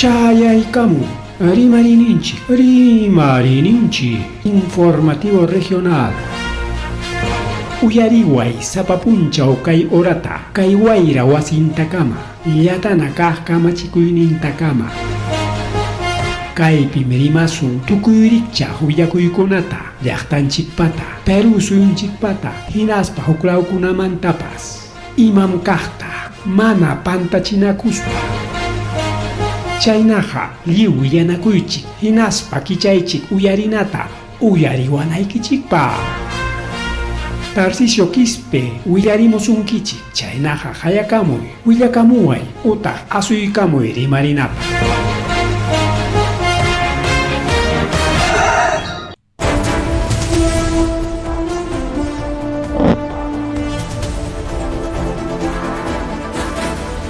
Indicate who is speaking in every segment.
Speaker 1: Chayaykamun Rimariyninchik, Rimariyninchik Informativo Regional. Uyariway sapa punchaw kay horata, kay wayra wasintakama, llatana kaq kamachikuynintakama. Kaypim rimasun tukuy rikchaq willakuykunata, llaqtanchikpata, Perú suyunchikpata, hinaspa huklawkunamantapas. Imam kaqta mana pantachinakuspa. Chaynaqa lliw willanakuychik hinaspa kichaychik uyarinata uyariwanaykichikpaq. Tarcisio Quispe willarimusunkichik, chaynaqa qayakamuy, willakamuway utaq asuykamuy rimarinapaq.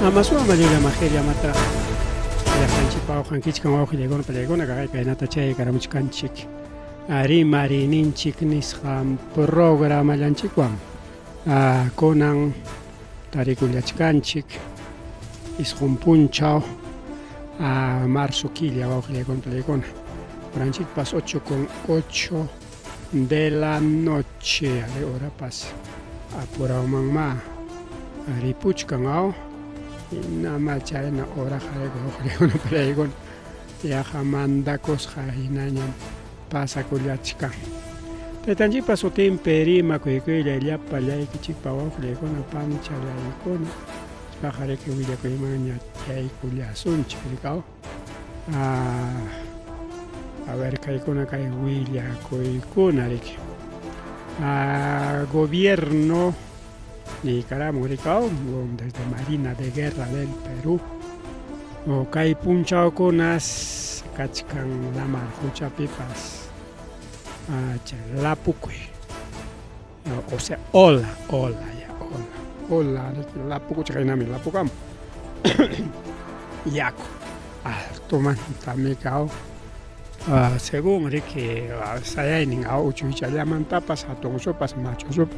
Speaker 1: Amasu amallulla majilla mata llaqtanchikpa awqankichkan wawqillaykuna pallaykuna kaqay kaynata chay karamuchkanchik rimariyninchik nisqan programallanchikwan kunan tarikullachkanchik isqun punchaw marzo killa wawqillaykuna pallaykuna horanchikpas 8 con 8 de la noche ari horapas apurawmanmá ripuchkan aw hinama chayna horaqa wawqillaykuna pallaykuna yaqa mandakusqa hinañam pasakullachkan. Taytanchikpa sutinpi rimakuykuylay llapallaykichikpa wawqillaykuna panchallaykuna paqariki willakuymanña chaykullasunchik rikaw. A ver kaykuna kay willakuykuna riki. Gobierno niykaramun rikaw desde Marina de Guerra del Perú. O kay punchawkunas kachkan lamar huchapipas chay lapukuy. O sea, ola, ola, ya, ola. Ola, lapukuchaq hinami lapukamun. Yaku altomantami kaw. Según riki sayaynin uchuychallamantapas hatun supas machu supas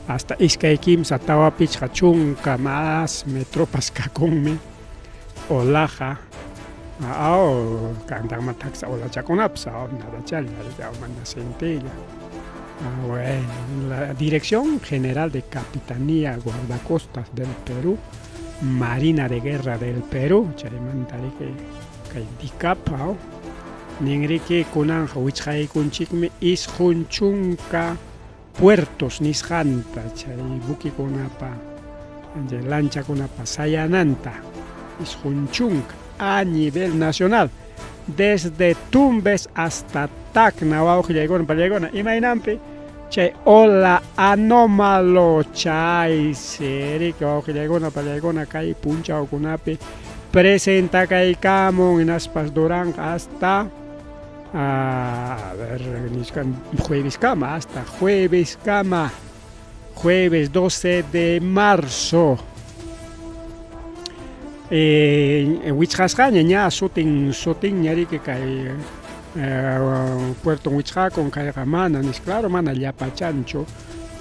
Speaker 1: hasta iskay kimsa tawa pichqa chunka más metropas kakunmi olaqa aw kantanman taksa olachakunapas aw nadachalla aw mana sentilla. Bueno, la Dirección General de Capitanía Guardacostas del Perú, Marina de Guerra del Perú, chaymanta riki kay DICAP aw ninriki kunanqa wichqaykunchikmi isqun chunka puertos nisqanta chay buquekunapa chay lanchakunapa sayananta isqun chunka a nivel nacional desde Tumbes hasta Tacna wawqillaykuna pallaykuna imaynanpi chay ola anómalo chay siriki wawqillaykuna pallaykuna kay punchawkunapi presentakaykamun hinaspas duranqa hasta a ver nichkan jueveskama hasta jueveskama jueves 12 de marzo wichqasqaña ña sutin sutinña riki kay puerton wichqakun kayqa mana nis claro mana llapachanchu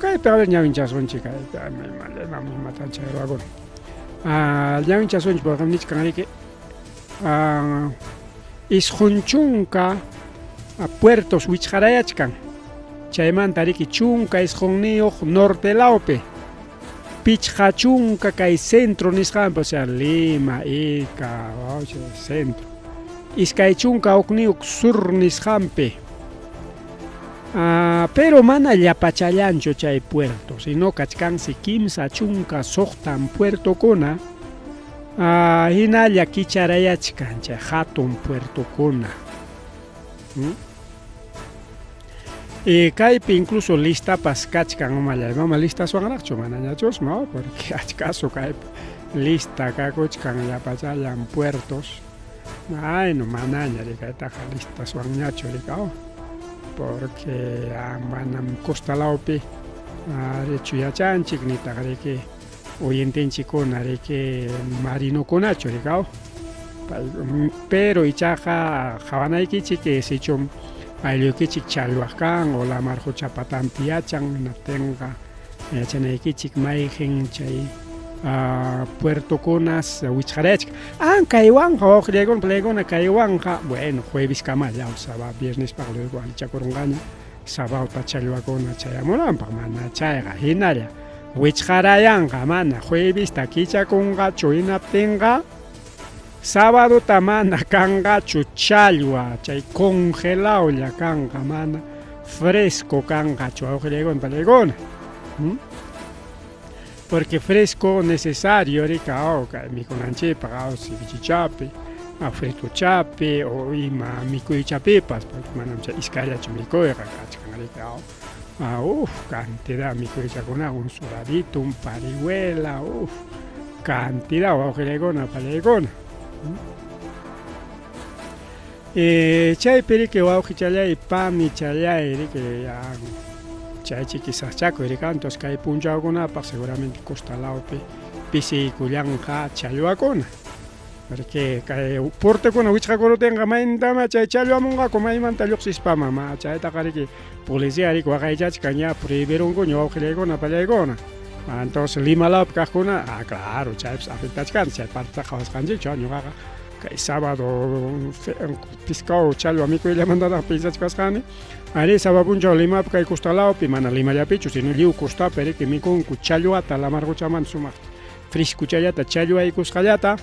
Speaker 1: kaypi a ver ñawinchasunchik kaypi imatan chay ruwakun ñawinchasunchik porque nichkan riki 90 puertos wichqarayachkan chaymanta riki 19 norte lawpi 50 kay centro nisqanpi o sea Lima, Ica, centro 21 sur nisqanpi pero mana llapachallanchu chay puerto sino kachkansi 36 puertokuna hinalla kicharayachkan chay hatun puertokuna. Kaypi incluso listapas kachkan mallay mama listaswanraqchu manañachus no porque achkasu kaypi lista kakuchkan llapachallan puertos ay no manaña rikaytaqa listaswanñachu rikaw porque manam costa lawpi richu yachanchik nitaq riki oyentenchikkuna riki marinokunachu rikaw pero ichaqa qhawanaykichik sichum aylluykichik challwaq kan o lamar qucha patanpi yachan hinaptinqa yachanaykichik mayqin chay Puertokunas wichqarayachkan. Ah, kaywanqa wawqillaykuna palaykuna kaywanqa, bueno, jueviskamalla sábado, viernespaq luego allichakurunqaña sabadota challwakuna chayamunanpaq, mana chayqa hinalla wichqarayanqa mana juevesta kichakunqachu hinaptinqa sabadota mana kanqachu challwa chay congelaolla kanqa mana fresco kanqachu wawqillaykuna palaykuna. Porque fresco necesario rika aw kay mikunanchikpaq aw cevichechapi, aw fritochapi o ima mikuychapipas porque manam chay iskayllachu mikuyqa kachkan riki aw. Ah, uf, cantidad mikuychakuna un suradito, un parihuela, uf, cantidad wawqillaykuna pallaykuna. Chaypi riki wawqichallay panichallay riki ya chaychiki saschakuy riki entonces kay punchawkunapaq seguramente costa lawpi pisiykullanqa challwakuna porque kay portekuna wichqakurutinqa mayntama chay challwamunqaku maymanta lluqsispama ma chaytaqa riki policía riki waqaychachkan ña prohibirunkuña wawqillaykuna pallaykuna entonces Lima lawpi kaqkuna ah claro chaypis afectachkan chay partetaqa qhawasqanchikchu ñuqaqa Kay sábado pescado challwa mikuyllamantataq piensachkasqani. Arí, sábado punchaw Limapi kay costa lawpi, mana Limallapichu, sino lliw costapi riki mikunku challwata lamar quchamanta sumaq frescochallata challwaykusqallata.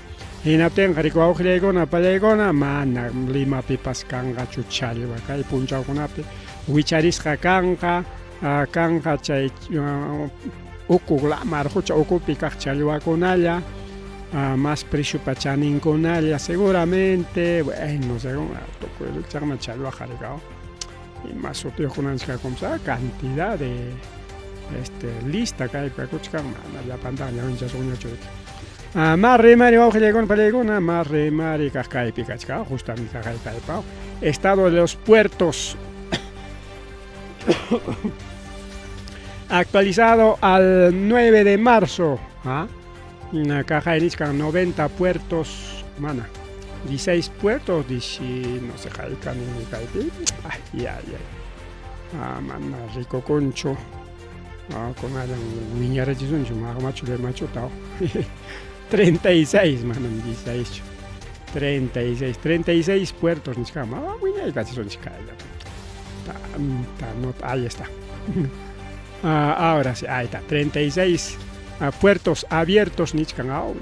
Speaker 1: Hinaptinqa riki wawqillaykuna pallaykuna mana Limapipas kanqachu challwa kay punchawkunapi wicharisqa kanqa, kanqa chay uku lamar qucha ukupi kaq challwakunalla. Más preciopa chaninkunalla seguramente, bueno, según tukuy rikchaqman challwaqa rikaw. Ima sutiyuqkunanchik kakunpas, cantidad de este lista kaypi kakuchkan, mana llapantaqa ñawinchasunñachu riki. Mar rimari wawqillaykuna pallaykuna, mar rimari kaq kaypi kachkan, justamente kaq kaypa. Estado de los puertos actualizado al 9 de marzo. ¿Ah? Kaqay nichkan 90 puertos, mana, 16 puertos, dici, no sé, hayka nini kaypi, ay, ay, ay. Ah, mana rikukunchu. Ah, kunallan wiñarachisunchu maqmachu machuta. 36, manam 16 chu. 36, 36 puertos nichkan, ah, wiñaykachisunchik kaylla. Tanta nota, ahí está. Ah, ahora sí, ahí está, 36 puertos abiertos nichkan, aw,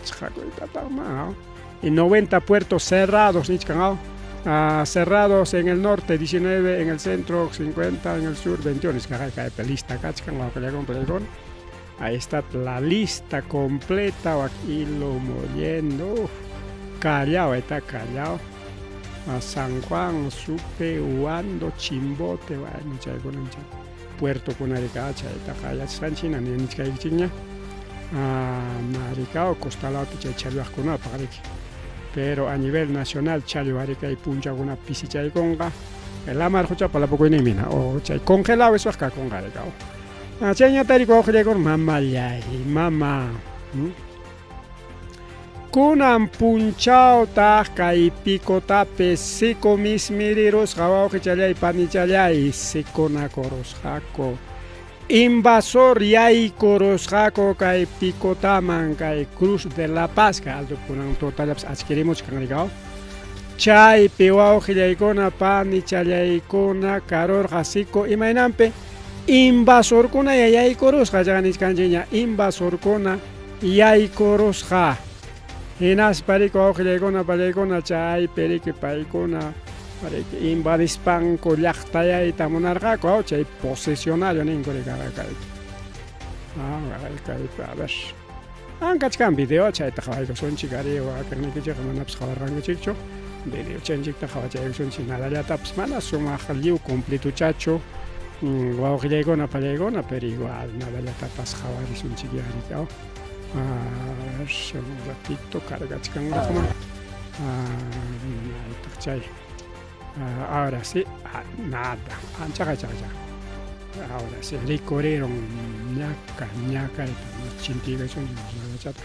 Speaker 1: y 90 puertos cerrados nichkan, aw. Cerrados en el norte, 19 en el centro, 50 en el sur, 21 nichkan, kaypi lista kachkan, wawqillaykuna. Ahí está la lista completa, hilo mollendo, uf, Callao, ahí está Callao. San Juan, Supe, Huando, Chimbote, bueno, chaykuna chay puertokunarika chaytaqa yachasqanchik hina nichkaykichikña. Maricao, costa lawpi chay challwaqkunapaq riki. Pero a nivel nacional challwa riki punchawkunapi pisichaykunqa. Lamar quchapa lapukuyninmi hina o chay congelado iswaq kakunqa rikao. Chayñata riki wawqillaykuna mamallay, mama. Kunan punchawtaq kay picotapi seco mismirirusqa wawqichallay panichallay seconakurusqaku. Invasor yaykurusqaku kay picotaman kay Cruz de la Paz kay alto kunan tutallapas achkirimuchkan rikaw. Chaypi wawqillaykuna panichallaykuna karurqa seco imaynanpi invasorkuna yaykurusqa chaqa nichkanchikña invasorkuna yaykurusqa. Hinaspa riki wawqillaykuna pallaykuna chaypi riki paykuna riki invadispanku llaqtayayta munarqaku aw chay posesionario ninku riki kaypi. Kaypi a ver. An kachkan video chayta qhawaykusunchik ari wakiqniykichikqa manapas qhawarqankichikchu. Video chanchikta qhawachaykusunchik nadallatapas mana sumaq lliw completochachu wawqillaykuna pallaykuna pero igual nadallatapas qhawarisunchik ya riki aw. A ver, un ratito cargachkanraqman. Aytaq chay. Ahora sí, nada. Chaqa chaqa chaqa. Ahora sí, rikurirun ñaka ñakayta chintigasun chata.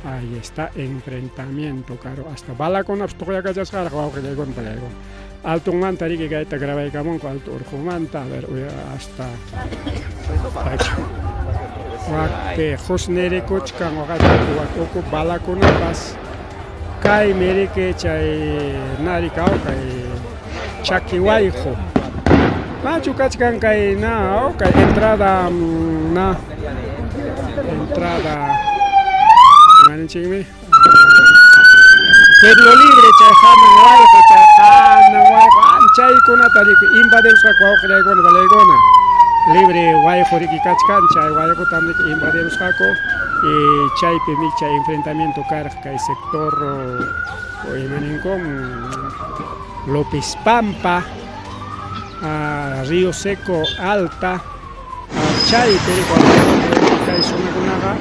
Speaker 1: Ahí está enfrentamiento, caro. Hasta balakunapas tuqyakachasqaraq wawqillaykuna pallaykuna. Altunmanta riki kayta grabaykamunku alto urqumanta, a ver, hasta pacha. Wakpi qusnirikuchkan waqachinku wak uku balakunapas kaymi riki chay narikaw kay chaki wayqu machu kachkan kay na kay entrada na entrada imaninchikmi Pueblo Libre chay hanan wayqu chay hanan wayqu anchaykunata riki invadirusqaku wawqillaykuna palaykuna libre wayqu riki kachkan chay wayqutam riki invadirusqaku y chaypimi chay enfrentamiento karqa kay sector imaninkum López Pampa Río Seco Alta chaypi kay zonakunaqa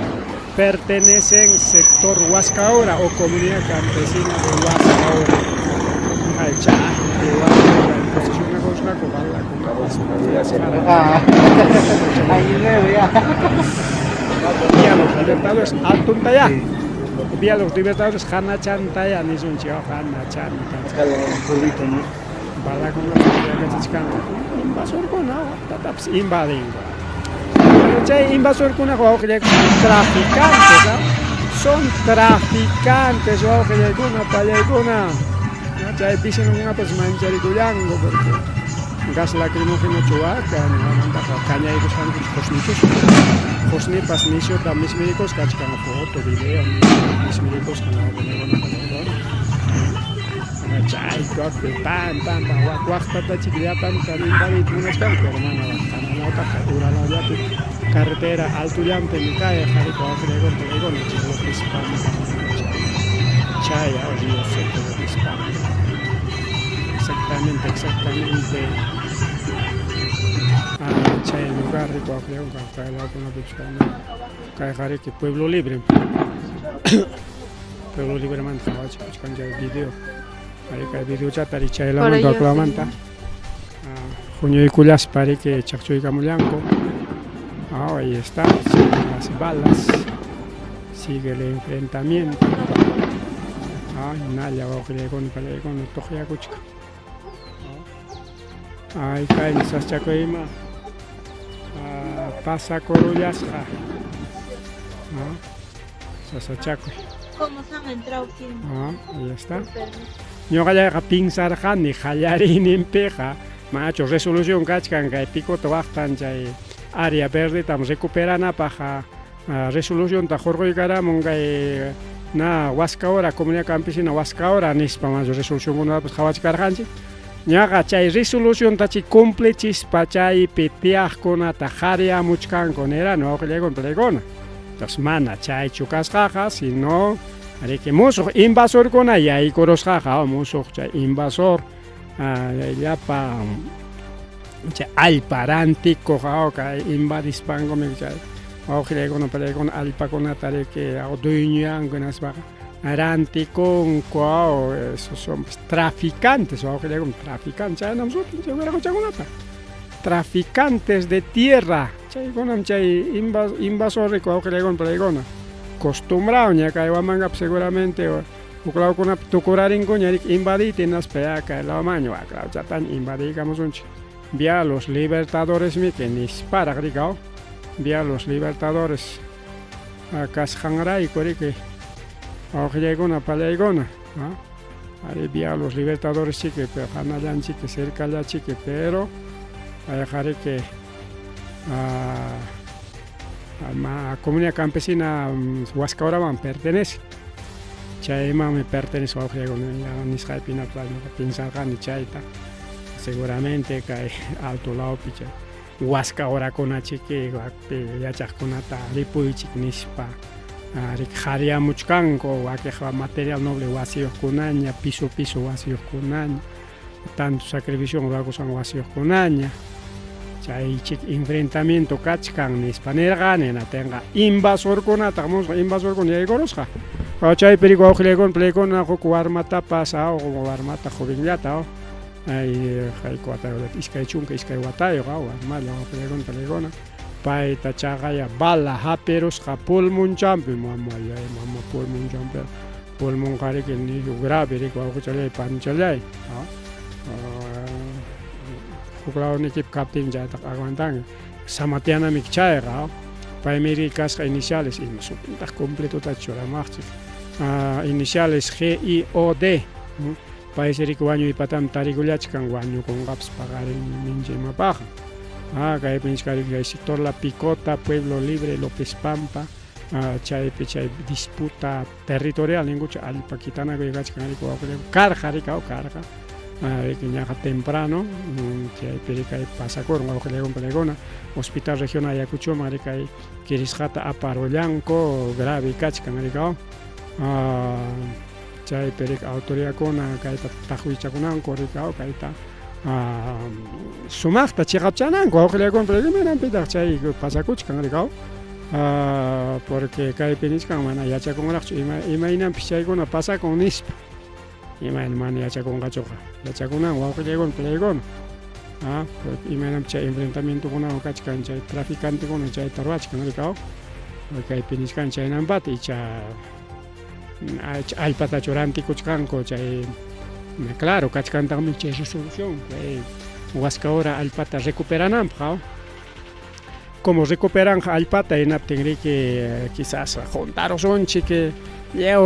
Speaker 1: pertenecen sector Huascaura o comunidad campesina de Huascaura. Ay, chaypi Huascaura posicionakusqaku balakunapas Vía los Libertadores altuntayá. Vía los Libertadores hanachantaya nisunchik, hanachanta. Balakunata yakachachkanku invasorkuna waqtatapas invadinku. Pero chay invasorkunaqa wawqillaykuna traficantes, ¿ah? Son traficantes wawqillaykuna, pallaykuna. Chay vecinokunapas mancharikullanku porque gas lacrimógeno chuwaka, ñuqamantaqa kañaykusqankuchu qusnichusqa. Qusnipas nisyuta mismirikusqa kachkan foto, video mismirikusqa wawqillaykuna, pallaykuna. Chay waqpi pam pam pam wak waqtata chik llapanta invadiyta munachkanku pero mana wak kanalawtaqa uralawllapi carretera altullampimi kay qharita wawqillaykuna palaykuna chay López Pampa chay Río Seco López Pampa exactamente exactamente chay lugar riku wawqillaykuna kay lawkunapipas kayqa riki Pueblo Libre. Pueblo Libremanta qhawachikuchkan chay video. Ari kay videochata ri chaylamanta waklamanta huñuykullaspa riki chaqchuykamullanku. Ah, ahí está, siguen las balas, sigue el enfrentamiento. Ay, nalla wawqillaykuna palaykuna tuqyakuchkan. Ay, kay saschakuyma pasakurullasqa. Sasachakuy.
Speaker 2: ¿Cómo se han entrado sin
Speaker 1: Ah, ahí está. Ñuqallayqa pinsarqani qallariyninpiqa manachu resolución kachkan kay picota waqtan chay área verdetam recuperanapaq resolucionta hurquykaramun kay na Huascaura comunidad campesina Huascaura nispa manachu resolucionkunatapas qhawachkarqanchik ñaqa chay resolucionta chay cumplichispa chaypi tiyaqkunata qhariyamuchkanku nirani wawqillaykuna palaykuna. Entonces mana chaychu kasqaqa sino riki musuq invasorkuna yaykurusqaqa musuq chay invasor llapa chay allpa rantikuq kay invadispankumi chay wawqillaykuna palaykuna allpakunata riki dueñoyanku hinaspaqa rantikunku esos son traficantes wawqillaykuna traficantes chaynam sutin chay wiraquchakunata traficantes de tierra chaykunam chay invasor riku wawqillaykuna palaykuna costumbrado ña kay Huamangapi seguramente huk lawkunapi tukurarinkuña riki invadiyta hinaspa ya kay lawmanña wak lawchataña invadiykamusunchik vía los libertadores miki nisparaq riki vía los libertadores kasqanrayku riki wawqillaykuna palaykuna ari vía los libertadores chiki pero hanallanchiki cercallachiki pero payqa riki comunidad campesina Huascauraman pertenece chaymanmi pertenece wawqillaykuna nisqaypi hinapas pinsarqani chayta seguramente kay alto lawpi chay Huascaurakuna chiki wakpi yachaqkunata ripuychik nispa riki qhariyamuchkanku wakiqqa material noble wasiyuqkunaña piso piso wasiyuqkunaña tanto sacrificio rurakusqan wasiyuqkunaña chay chik enfrentamiento kachkan nispa nirqani hinatinqa invasorkunataq musqa invasorkuna yaykurusqa chaypi riki wawqillaykuna palaykuna huk warmatapas warmata jovenllata ay hayka watayuq 22 watayuq warmalla wawqillaykuna palaykuna payta chaqaya bala hapirusqa pulmonchampi mamallay mama pulmonchampi pulmonqa riki nishu grave riki wawqichallay panichallay huk lawnikipi kaptin chaytaqa aguantanki samatianamiki chayqa. Paymi kasqa iniciales ima sutintaq completota churamaqchik. Iniciales G I O D. Paysi riki wañuy patam tarikullachkan wañukunqapas paqarin mincha imapaqqa. Kaypi nichkan kay sector La Picota, Pueblo Libre, López Pampa, chaypi chay disputa territorial ninkuchu allpa kitanakuy kachkan riki wawqillayku karqa riki karqa. Riki ñaqa temprano chaypi riki kay pasakurun wawqillayku paykuna Hospital Regional Ayacuchoman riki kay kirisqata aparullanku grave kachkan riki chaypi riki autoridadkuna kayta taqwichakunanku riki kayta sumaqta chiqapchananku wawqillaykuna imaynanpitaq chay pasakuchkan riki porque kaypi nichkan mana yachakunraqchu imaynanpis chaykuna pasakun nispa imayna mana yachakunqachuqa yachakunan wawqillaykuna palaykuna imaynanpi chay enfrentamientokunawan kachkan chay traficantekuna chayta ruwachkan riki kaypi nichkan chaynampata icha allpatachu rantikuchkanku chay claro kachkantaqmi chay resolución kay Huascaura allpata recuperananpaq como recuperanqa allpata hinaptin riki quizás juntarusunchik lliw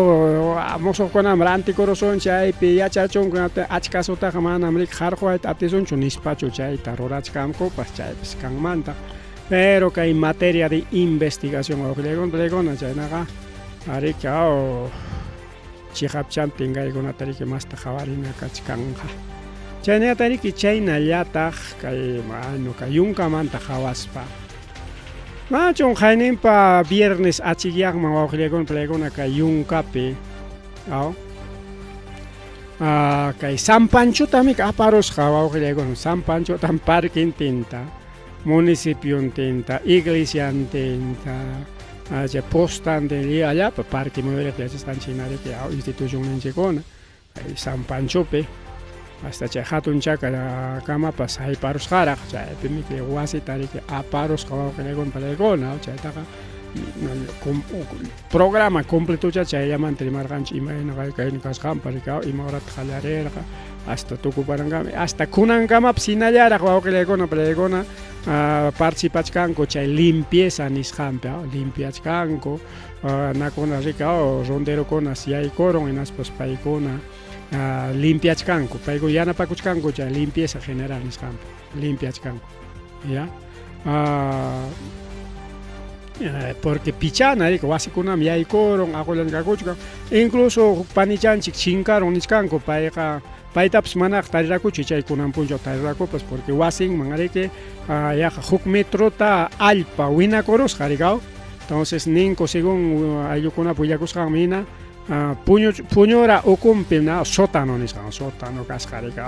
Speaker 1: musuqkunaman rantikurusunchik chaypi yachachunku achka sutaqa manam riki qarquwayta atisunchu nispachu chayta rurachkankupas chaypis kanmanta pero kay materia de investigación wawqillaykuna chaynaqa ariki chiqapchanpin kaykunata riki masta qhawarina kachkanqa. Chaynata riki chaynallataq kay manu kay yunkamanta qhawaspa. Machun qayninpa viernes achikyaqman wawqillaykuna palaykuna kay yunkapi aw kay San Panchotami aparusqa wawqillaykuna San Panchotam parquintinta municipiontinta iglesiantinta chay postantin lliw allapa parque muyuriq yachasqanchik hina riki institucionninchikkuna kay San Panchopi hasta chay hatun chaka kamapas hayparusqaraq chaypimi kay wasita riki aparusqa wawqillaykuna palaykuna chaytaqa programa completocha chayllamanta rimarqanchik imayna kayna kasqanpa riki ima horataq qallarirqa hasta tukuparankama hasta kunankamapas hinallaraq wawqillaykuna palaykuna participachkanku chay limpieza nisqanpi limpiachkanku nakuna riki ronderokunas yaykurun hinaspas paykuna limpiachkanku paykuna yanapakuchkanku chay limpieza general nisqanpi limpiachkanku ya porque pichana riki wasikunam yaykurun aqullankakuchkan incluso huk panichanchik chinkarun nichkanku payqa paytapas manaraq tarirakuchu chay kunan punchaw tarirakupas porque wasinman riki yaqa huk metrota allpa winakurusqa riki entonces ninku según ayllukunapa willakusqanman hina puñura ukunpi sótano nisqan sótano kasqa riki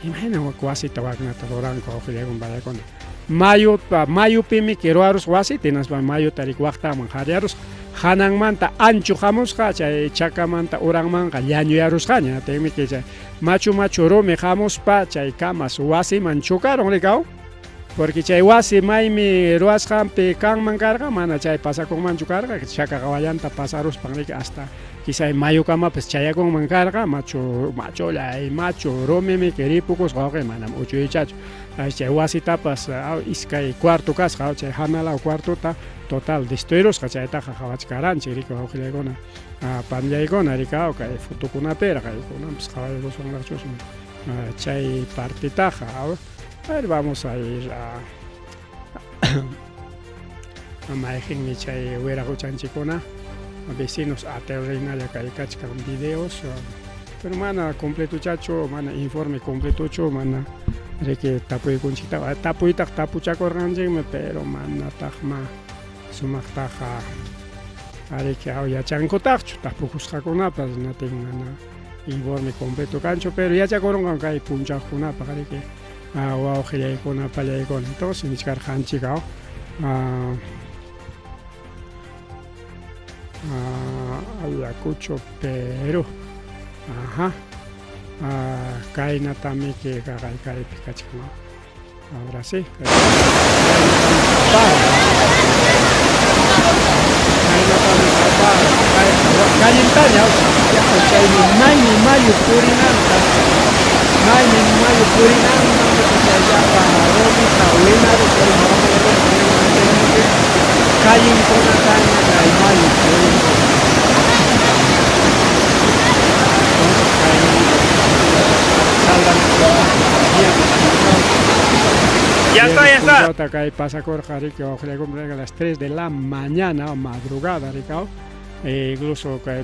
Speaker 1: imayna wasita waknata ruranku wawqillaykuna palaykuna mayupimi ruwarusqa wasita hinaspa mayuta riki waqtaman haryarusqa hananmanta ancho hamusqa chay chakamanta uranmanqa llañuyarusqaña tinmi chay machu machu rumi hamuspa chay kamas wasiman chocarun rikaw porque chay wasi maymi ruwasqanpi kanman karqa mana chay pasakunmanchu karqa chaka qawallanta pasaruspan riki hasta quizá mayukamapas chayakunman karqa machu machullay machu rumimi ripukusqa wawqi manam uchuychachu chay wasitapas iskay cuarto kasqa chay hanalaw cuartota total destruirusqa chaytaqa qhawachkaranchik riki wawqillaykuna panillaykuna riki kay fotokunapiraq kaykunanpas qhawaykusunraqchus chay partitaqa a ver vamos a ir a mayqinmi chay wiraquchanchikkuna vecinos aterrinalla kaykachkan videos pero mana completochachu mana informe completochu mana riki tapuykunchiktaqa tapuytaq tapuchakurqanchikmi pero manataqma sumaqtaqa ariki yachankutaqchu tapukusqakunapas natin mana informe completo kanchu pero yachakurunqam kay punchawkunapaq riki wawqillaykuna pallaykuna entonces nichkarqanchik Ayacucho, Perú. Ajá. Kaynatamiki kaypi kachkan. Ahora sí. Callintaña, chaymi maymi mayu purinanta, maymi mayu purinanta, chayllapa rumita winaruspa.
Speaker 3: Ya está, ya está.
Speaker 1: Viernes kay pasakurqa riki wawqillaykum a las 3 de la mañana madrugada rikaw incluso kay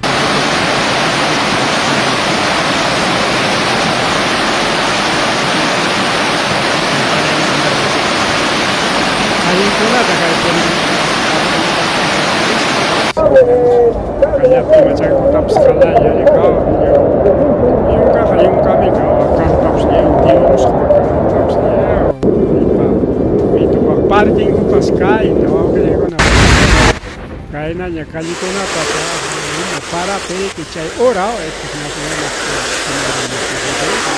Speaker 1: allinkunata kay kallapti machankutapas qalalla rikaw yunkaqa yunkami karpapas tiurusqa karpapas mitupaq parkinkupas kayta wawqillaykuna kaynaña callekunapas ima parapi riki chay hora estos más o menos 3:30,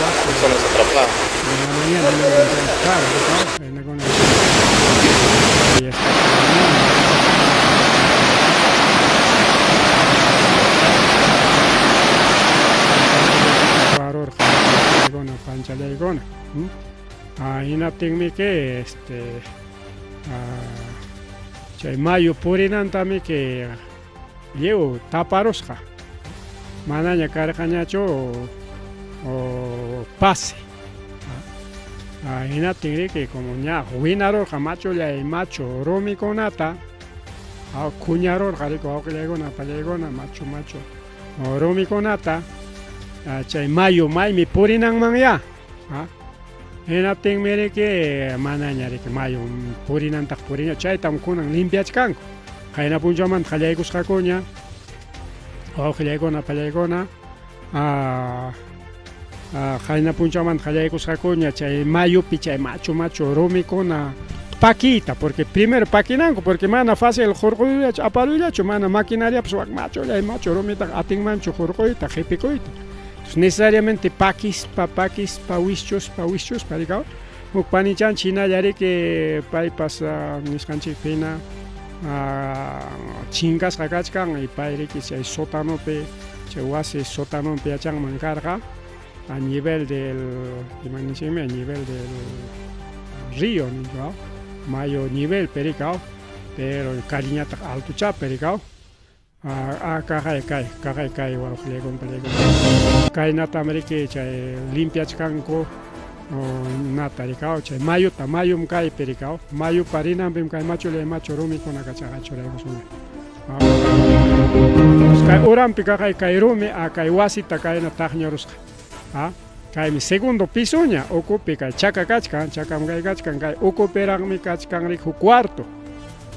Speaker 1: 4
Speaker 4: Personas atrapadas.
Speaker 1: de la mañana claro, ¿no? Ahí está. Panchalaykuna. Hinaptinmi que este chay mayu purinantami que lliw taparusqa manaña karqañachu pase. Hinaptin riki como ña winarurqa machullay machu rumikunata kuñarurqa riki wawqillaykuna apallaykuna machu machu rumikunata chay mayu maymi purinanmanya. Hinaptinmi riki manaña riki mayu purinantaq puriña chaytam kunan limpiachkanku. Qayna punchawmanta qallaykusqakuña wawqillaykuna apallaykuna qayna punchawmanta qallaykusqakuña chay mayupi chay machu machu rumikuna pakiyta porque primero pakinanku porque mana fácil hurquyllachu aparuyllachu mana maquinariapas wak machullay machu rumitaqa atinmanchu hurquyta qhipikuyta. Entonces necesariamente pakispa pakispa wischuspa wischuspa rikaw huk panichanchik hinalla riki paypas nisqanchikpi hina chinkasqa kachkan y pay riki chay sótanopi chay wasi sótanopi yachanman karqa a nivel del ima ninchikmi a nivel del río ninchik mayu nivelpi rikaw pero kalliñataq altochapi rikaw kaqay kay kaqay kay wawqillaykuna pallaykuna kaynatam riki chay limpiachkanku nata rikaw chay mayuta mayum kaypi rikaw mayupa rinanpim kay machullay machu rumikuna kachaqa churaykusunqa. Kay uranpi kaqay kay rumi kay wasita kayna taqñarusqa kaymi segundo pisoña ukupi kay chaka kachkan chakam kay kachkan kay ukupiraqmi kachkan riki huk cuarto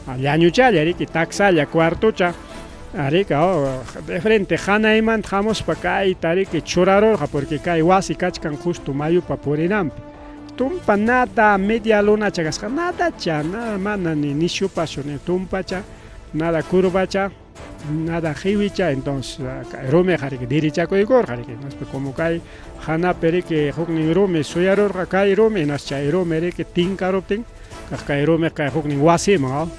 Speaker 1: llañuchalla riki taksalla cuartocha rika de frente hanaymanta hamuspa kayta riki churarurqa porque kay wasi kachkan justo mayupa purinanpi tumpa nada media lunacha kasqa nadacha nada mana ni nishupachu ni tumpacha nada curvacha nada qiwicha entonces kay rumiqa riki dirichakuykurqa riki hinaspa como kay hanapi riki huknin rumi suyarurqa kay rumi hinaspa chay rumi riki tinkaruptin kaq kay rumiqa kay huknin wasiman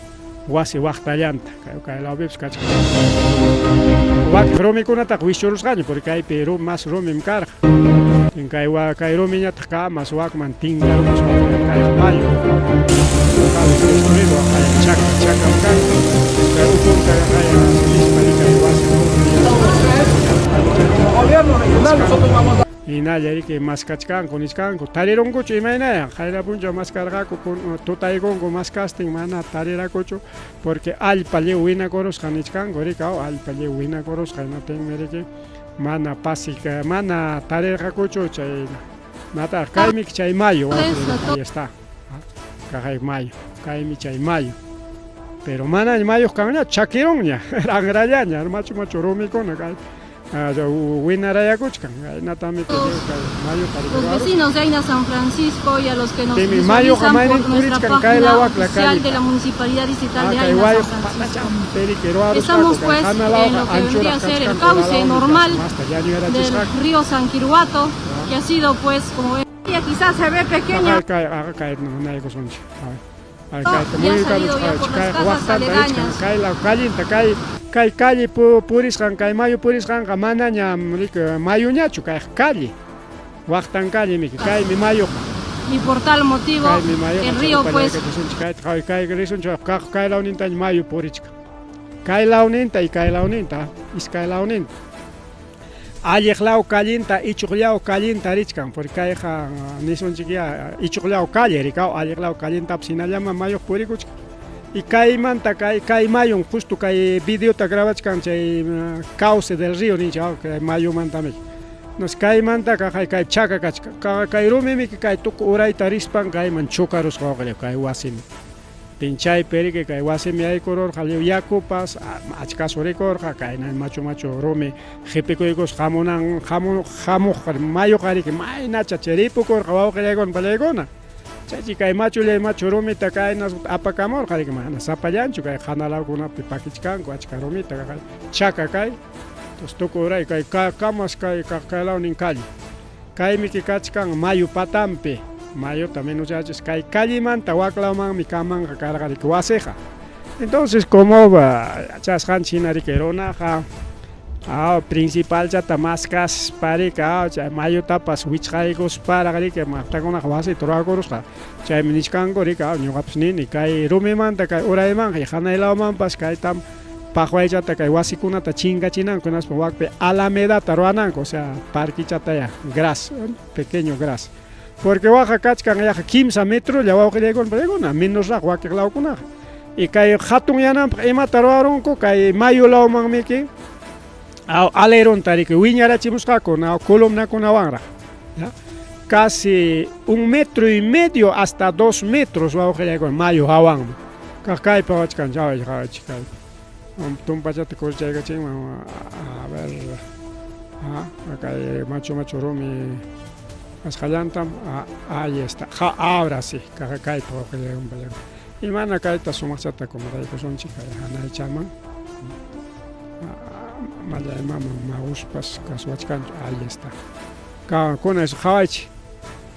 Speaker 1: wasi waqtallanta kay kay lawpipas kachkan wakin rumikunataqa wischurusqaña porque kaypi mas rumim karqa kay kay rumiñataq kamas wakman tinkarukuspa kay mayu destruido chaka chakam kan kay ukunta kay kay wasi
Speaker 5: Gobierno regional nosotros vamos a
Speaker 1: hinalla riki maskachkanku nichkanku tarirunkuchu imaynaya qayna punchaw maskarqaku tutaykunku maskastin mana tarirakuchu porque allpa lliw winakurusqa nichkanku rikaw allpa lliw winakurusqa hinaptinmi riki mana pasik mana tarirqakuchu chay nataq kaymi chay mayu ahí está kaqay mayu kaymi chay mayu pero manaña mayuq kanñachu chakirunña ranrallaña machu machu rumikuna kay winarayakuchkan kaynatami
Speaker 6: Los vecinos de Aina San Francisco y a los que nos visualizan por nuestra página oficial de la Municipalidad Distrital de Aina San Francisco. Estamos pues en lo que vendría a ser el cauce normal del río San Quiruato, que ha sido pues como ven, quizás se ve pequeña. Y ha salido ya por las casas aledañas.
Speaker 1: Kay calle purisqan kay mayu purisqanqa manaña mayuñachu kay calle waqtan calle miki kaymi mayuqa
Speaker 6: Y por tal motivo el río pues
Speaker 1: kay risunchik kay lawnintaña mayu purichkan kay lawninta y kay lawninta iskay lawninta. Alliq law callinta ichuq law callinta richkan, porque kayqa nisunchikyá ichuq law calle rikaw, alliq law callintapas hinallaman mayuq purikuchkan. Y kaymanta kay kay mayun justo kay videota grabachkan chay cauce del río ninchik kay mayumantami. Nos kaymanta kay kay chaka kachkan. Kay rumimi kay tuku urayta rispan kayman chocarusqa wawqilláy kay wasiman. Chaypi riki kay wasimi yaykururqa lliw yakupas achkasu rikurqa kayna machu machu rumi qipikuykusqa hamunan hamu hamuq mayuqa riki maynacha chay ripukurqa wawqillaykuna pallaykuna. Chaychi kay machullay machu rumita kayna apakamurqa riki mana sapallanchu kay hanalawkunapi pakichkanku achka rumita chaka kay. Entonces tukuy uray kay kamas kay kaylawnin calle. Kaymiki kachkan mayu patanpi, mayuta menuchachis kay callemanta waklawmanmi kamanqa karqa riki wasiqa. Entonces como yachasqanchik hina riki runaqa principalchata maskaspa riki chay mayutapas wichqaykusparaq riki maqtakunaqa wasita rurakurusqa. Chaymi nichkanku riki ñuqapas nini kay rumimanta kay uraymanqa hanay lawmanpas kaytam paqwaychata kay wasikunata chinkachinanku hinaspa wakpi alamedata ruwananku, o sea parquichataya gras, pequeño gras. Porque waqa kachkan yaqa 3 metrolla wawqillaykuna pallaykuna, menosraq wakiq lawkunaqa. Y kay hatun yananpaq imata ruwarunku kay mayu lawmanmiki aleronta riki wiñarachimusqaku columnakunawanraq. Casi 1.5 metros hasta 2 metros wawqillaykuna mayu hawanman. Kaq kaypi qawachkan chaway qawachik kaypi. Tumpachata kurchaykachinman a ver kay machu machu rumi kasqallantam ahí está. Ahora sí, kaypi wawqillaykuna pallaykuna. Y mana kayta sumaqchata acomodaykusunchik kay hanaychaman. Mallaymaman mawuspas kasuwachkanchu, ahí está. Kuna qhawaychik.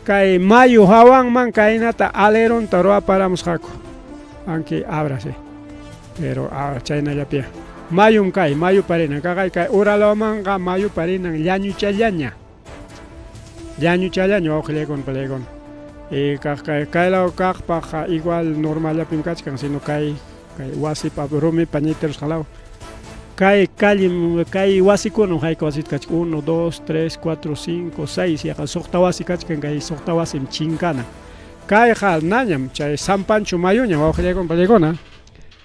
Speaker 1: Kay mayu hawanman kaynata aleronta ruwaparamusqaku. Aunque ahora sí. Pero ahora chaynallapiya. Mayum kay, mayu parinan. Kaqay kay uralawmanqa mayu parinan llañuchallaña. Llañuchallaña wawqillaykuna pallaykuna. Y kaq kay kaylaw kaqpaq igual normallapim kachkan, sino kay kay wasipa rumipa ñitirusqan law. Kay calle kay wasikunam hayka wasita kachkan 1, 2, 3, 4, 5, 6 yaqa suqta wasi kachkan, kay suqta wasim chinkana. Kayqa nañam chay San Pancho mayuñam wawqillaykuna pallaykuna.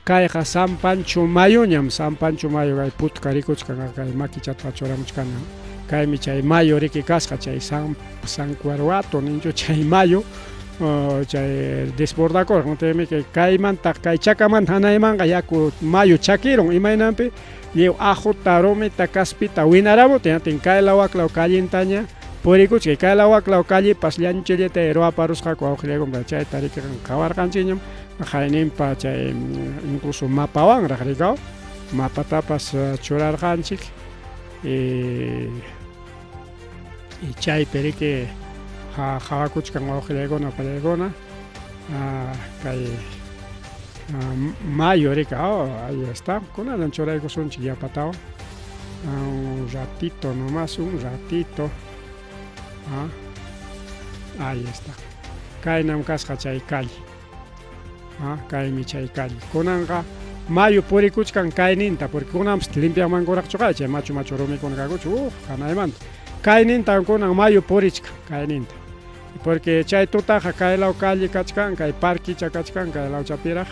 Speaker 1: Kayqa San Pancho mayuñam, San Pancho mayu kay putka rikuchkan kay makichata churamuchkana. Kaymi chay mayu riki kasqa chay San San Cuarhuato ninchu chay mayu chay desbordakurqa. Chaymi kaymanta kay chakamanta hanaymanqa yaku mayu chakirun imaynanpi lliw aquta rumita kaspita winaramutin atin kaylaw waklaw callintaña purikuchkan. Kaylaw waklaw callepas llañuchillata ruwaparusqaku wawqillaykuna chayta riki qawarqanchikñam qayninpa chay incluso mapawanraq rikaw mapatapas churarqanchik y chaypi riki qawakuchkan wawqillaykuna pallaykuna kay mayu riki ahí está kunanan churaykusunchik yapatawan un ratito nomás, un ratito. Ahí está. Kaynam kasqa chay calle. Kaymi chay calle. Kunanqa mayu purikuchkan kayninta, porque kunanpas limpiamankuraqchu chay machu machu rumikuna kakuchu, hanaymanta. Kayninta kunan mayu purichkan, kayninta. Porque chay tutaqa kaylaw calle kachkan, kay parquicha kachkan, kay lawchapiraq.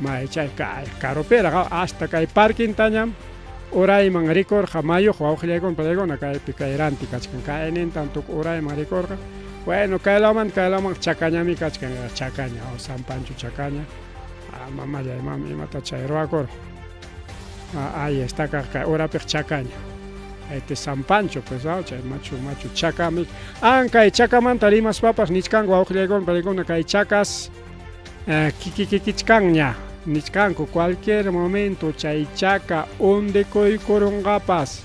Speaker 1: May chay kay karupiraq hasta kay parquintañam urayman rikurqa mayuq wawqillaykuna pallaykuna kaypi kay ranti kachkan, kaynintam tukuy urayman rikurqa. Bueno, kaylawmanta kaylawman chakañami kachkan, chakaña, San Pancho chakaña. Mamallay mami imata chay ruwakurqa. Ahí está kaq urapiq chakaña. Este San Pancho pues chay machu machu chakami. Kay chakamanta rimaspapas nichkanku wawqillaykuna pallaykuna kay chakas kikikikichkanña nichkanku cualquier momento chay chaka hundikuykurunqapas.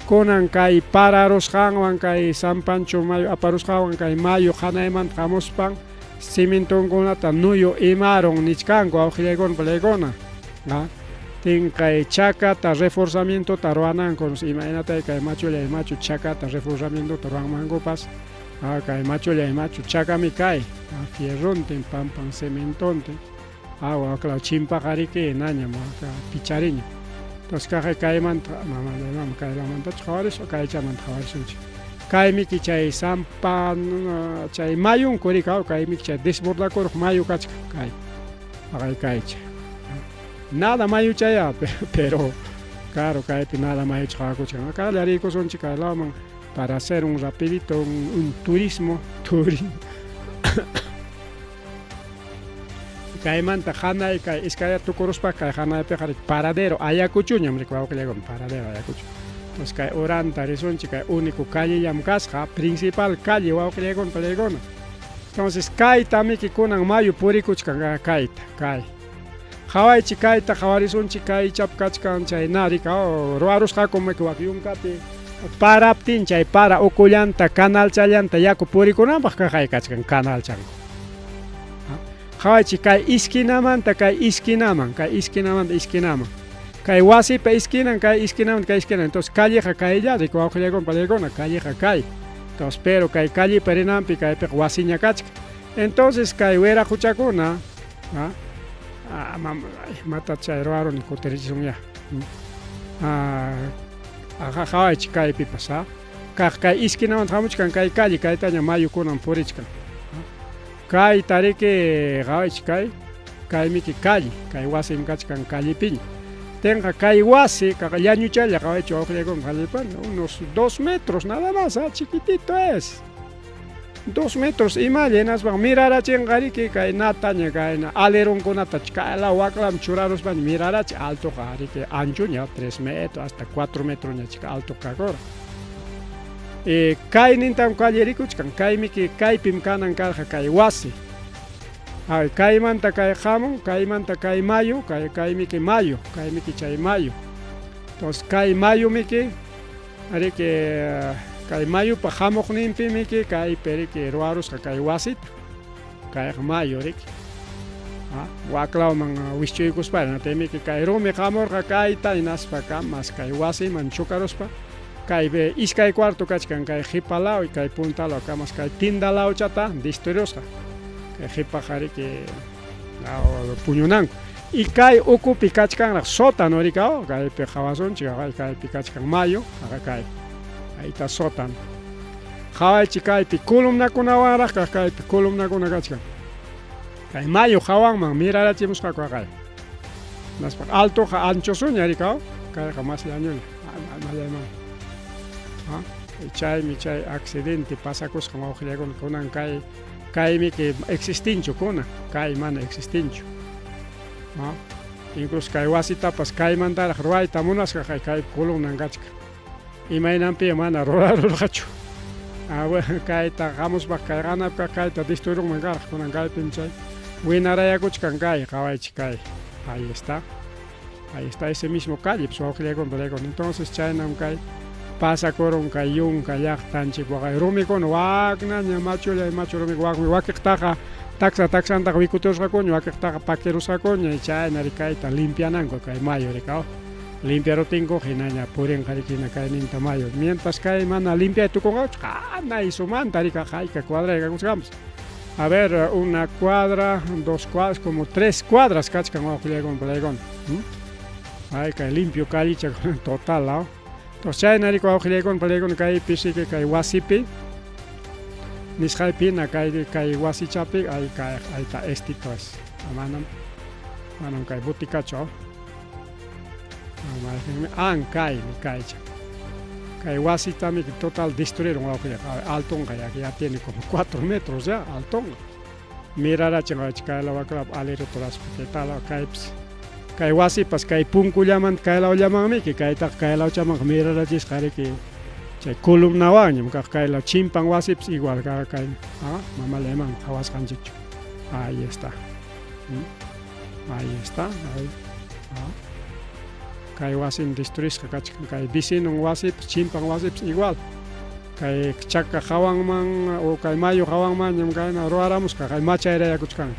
Speaker 1: Kunan kay pararusqanwan kay San Pancho mayu aparusqanwan kay mayu hanaymanta hamuspan cementonkunata nuyu imarun nichkanku wawqillaykuna pallaykuna. Tin kay chakata reforzamientota ruwananku imaynata kay machullay machu chakata reforzamientota ruwanmankupas kay machullay machu chakami kay fierrontin pampan cementontin waklaw chimpaqa riki nañam pichariña. Entonces kaqay kaymanta mama kaylamantachu qhawarisun kaychamanta qhawarisunchik. Kaymiki chay sampa chay mayun kurikaw kaymiki chay desbordakuruq mayu kachkan kay aqay kaycha. Nada mayuchaya pero claro kaypi nada mayucha qhawakuchkan. Qallariykusunchik kay lawman para hacer un rapidito un turismo turismo kaymanta hanay kay iskaya tukuruspa kay hanaypiqa riki paradero Ayacuchuñam riki wawqillaykuna paradero Ayacucho. Entonces kay uranta risunchik kay único callellam kasqa principal calle wawqillaykuna pallaykuna. Entonces kaytamiki kunan mayu purikuchkan kayta kay. Qhawaychik kayta qhawarisunchik kaychap kachkan chay narika ruwarusqakum wak yunkapi paraptin chay para ukullanta canalchallanta yaku purikunanpaq kaqay kachkan canalchanku. Qhawaychik kay esquinamanta kay esquinaman kay esquinamanta esquinaman kay wasipa esquinan kay esquinamanta kay esquinaman entonces calleqa kaylla riki wawqillaykuna pallaykuna calleqa kay entonces pero kay callepa rinanpi kaypiqa wasiña kachkan entonces kay wiraquchakuna imata chay ruwaruni kutirichisunyá qhawaychik kaypipas kaq kay esquinamanta hamuchkan kay calle kaytaña mayukunan purichkan kayta riki qhawaychik kay kaymiki calle kay wasim kachkan callepiña tenqa kay wasi llañuchalla qhawaychik wawqillaykuna callepana unos 2 metros nada más chiquitito es 2 metros imalla hinaspa mirarachinqa riki kay nataña kayna aleronkunata kaylaw waklaman churaruspaña mirarachin altoqa riki anchoña 3 metros hasta 4 metroña chika alto kakura. Kaynintam calle rikuchkan kaymiki kaypim kanan karqa kay wasi. Ay kaymanta kay hamun kaymanta kay mayu kay kaymiki mayu kaymiki chay mayu. Entonces kay mayumiki riki kay mayupa hamuqninpimiki kaypi riki ruwarusqa kay wasita kayqa mayu riki. Waklawman wischuykuspa hinaptinmiki kay rumi hamurqa kayta hinaspa kamas kay wasiman chocaruspa kay iskay cuarto kachkan kay qipa law kay punta law kamas kay tinda lawchata destruirusqa kay qipaqa riki puñunanku y kay ukupi kachkanraq sótano riki kaypi qhawasunchik kaypi kachkan mayu kay ayta sótano qhawaychik kaypi columnakunawanraq kaq kaypi columnakuna kachkan kay mayu hawanman mirarachimusqaku aqay hinaspa altoqa anchosuña riki kayqa mas llañuña mallayman chaymi chay accidente pasakusqan wawqillaykuna kunan kay kaymiki existinchu kunan kay mana existinchu incluso kay wasitapas kaymantaraq ruwayta munasqa kay columnan kachkan imaynanpi mana rurarurqachu kayta hamuspa kay qanapqa kayta destruirunman karqa kunan kaypim chay winarayakuchkan kay qhawaychik kay ahí está ese mismo calle pues wawqillaykuna pallaykuna entonces chaynam kay pasakurun kay yunka llaqtanchik waqay rumikuna waknaña machullay machu rumikuna wakmi wakiqtaqa taksa taksantaqa wikuturusqakuña wakiqtaqa pakirusqakuña chayna riki kayta limpiananku kay mayu riki limpiaruptinku hinaña purinqa riki hina kayninta mayu mientras kay mana limpiay tukunqachu hanay sumanta riki hayka cuadra kakuchkanpas a ver una cuadra dos cuadras como 3 cuadras kachkan wawqillaykuna pallaykuna ay kay limpio callicha total entonces chayna riki wawqillaykuna pallaykuna kaypi riki kay wasipi nisqaypina kay kay wasichapi ay kay ayta estito es manam manam kay botikachu an kaymi kaycha kay wasitami total destruyeron wawqilla altonqa ya ya tiene como 4 metros ya altonqa mirarachin kay law waklap alero turaspa kay tal kaypis kay wasipas kay punkullamanta kay lawllamanmiki kaytaqa kay lawchamanqa mirarachisqa riki chay columnawanñam kaq kay law chimpan wasipas igual kaq kay mamallayman qhawasqanchikchu ahí está ahí está ahí kay wasin destruisqa kachkan kay vecinon wasipas chimpan wasipas igual kay chaka hawanman o kay mayu hawanmanñam kayna ruwaramusqa kay machayrayakuchkan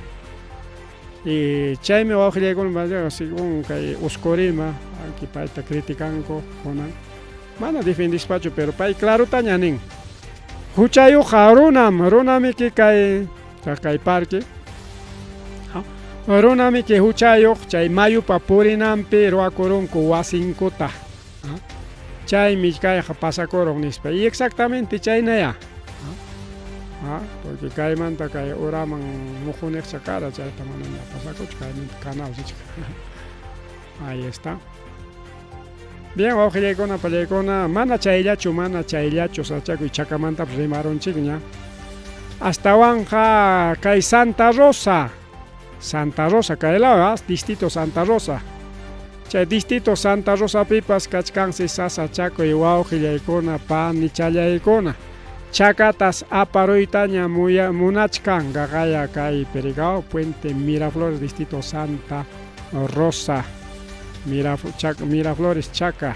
Speaker 1: y chaymi wawqillaykuna según kay Oscorima anki payta criticanku kunan mana defendispachu pero pay clarutaña nin huchayuqqa runam runamiki kay kay parque. Runamiki huchayuq chay mayupa purinanpi ruwakurunku wasinkuta. Chaymi kayqa pasakurun nispa. Y exactamente chaynayá. Porque kaymanta kay uraman mujuniqcha kara chayta manaña pasakuchu kaymanta canal richkan. Ahí está. Bien, wawqillaykuna, pallaykuna, mana chayllachu, mana chayllachu sachakuy chakamantapas rimarunchikña. Astawanqa kay Santa Rosa, Santa Rosa kay law, distrito Santa Rosa. Chay distrito Santa Rosapipas kachkansi sasachakuy wawqillaykuna, panichallaykuna. Chakatas aparuytaña munachkan qaqaya kay Pericao, Puente Miraflores, distrito Santa Rosa. Miraflores Chaka,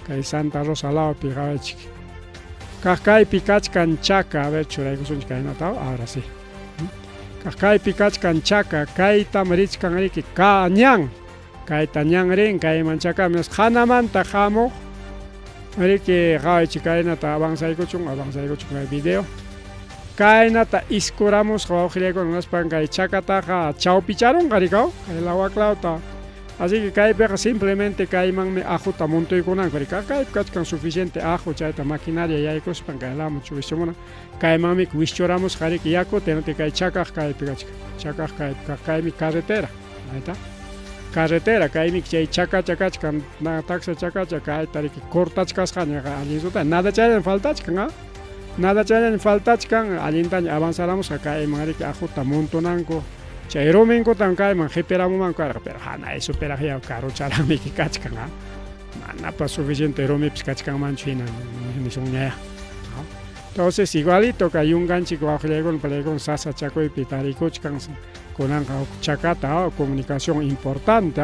Speaker 1: kay Santa Rosa lawpi qawaychik. Kaq kaypi kachkan chaka, a ver churaykusunchik kaynata, ahora sí. Kaq kaypi kachkan chaka, kaytam richkan riki ka ñan, kayta ñan rin kayman chakami hanamanta hamuq riki qawaychik kaynata avanzaykuchun, avanzaykuchun kay video. Kaynata iskuramusqa wawqillaykuna hinaspan kay chakataqa chawpicharunqa rikaw, kay lawaklawta. Así que kaypiqa simplemente kaymanmi ajuta muntuykunanku rika kaypi kachkan suficiente aju chayta maquinaria yaykuspan kay lamu wischumuna kaymanmi wischuramusqa riki yakuta hinaptin kay chakaq kaypi kachkan chakaq kaypi kaymi carretera ahí carretera kaymi chay chakacha kachkan taksa chakacha kayta riki cortachkasqaña allin suta nada chayllaña faltachkan ah nada chayllaña faltachkan allintaña avanzaramusqa kayman riki ajuta muntunanku chay ruminkutam kayman qipiramumanku karqa pero hanay superaqya karucharamiki kachkan ah manapas suficiente rumipas kachkanmanchu hina nisunñaya. Entonces igualito kay yunkanchik wawqillaykuna palaykuna sasachakuypi tarikuchkan kunanqa huk chakata comunicación importante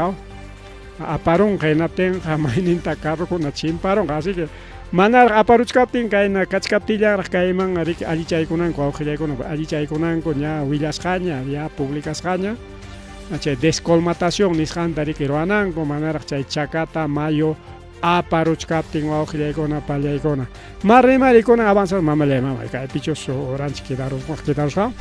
Speaker 1: aparunqa hinaptinqa mayninta carrokuna chimparunqa así que manaraq aparuchkaptin kayna kachkaptillanraq kayman riki allichaykunanku wawqillaykuna allichaykunanku ña willasqaña ya publicasqaña chay descolmatación nisqanta riki ruwananku manaraq chay chakata mayo aparuchkaptin wawqillaykuna pallaykuna ma rimarikuna avanzar mamallay mamay kaypichus uranchik quedarusqa.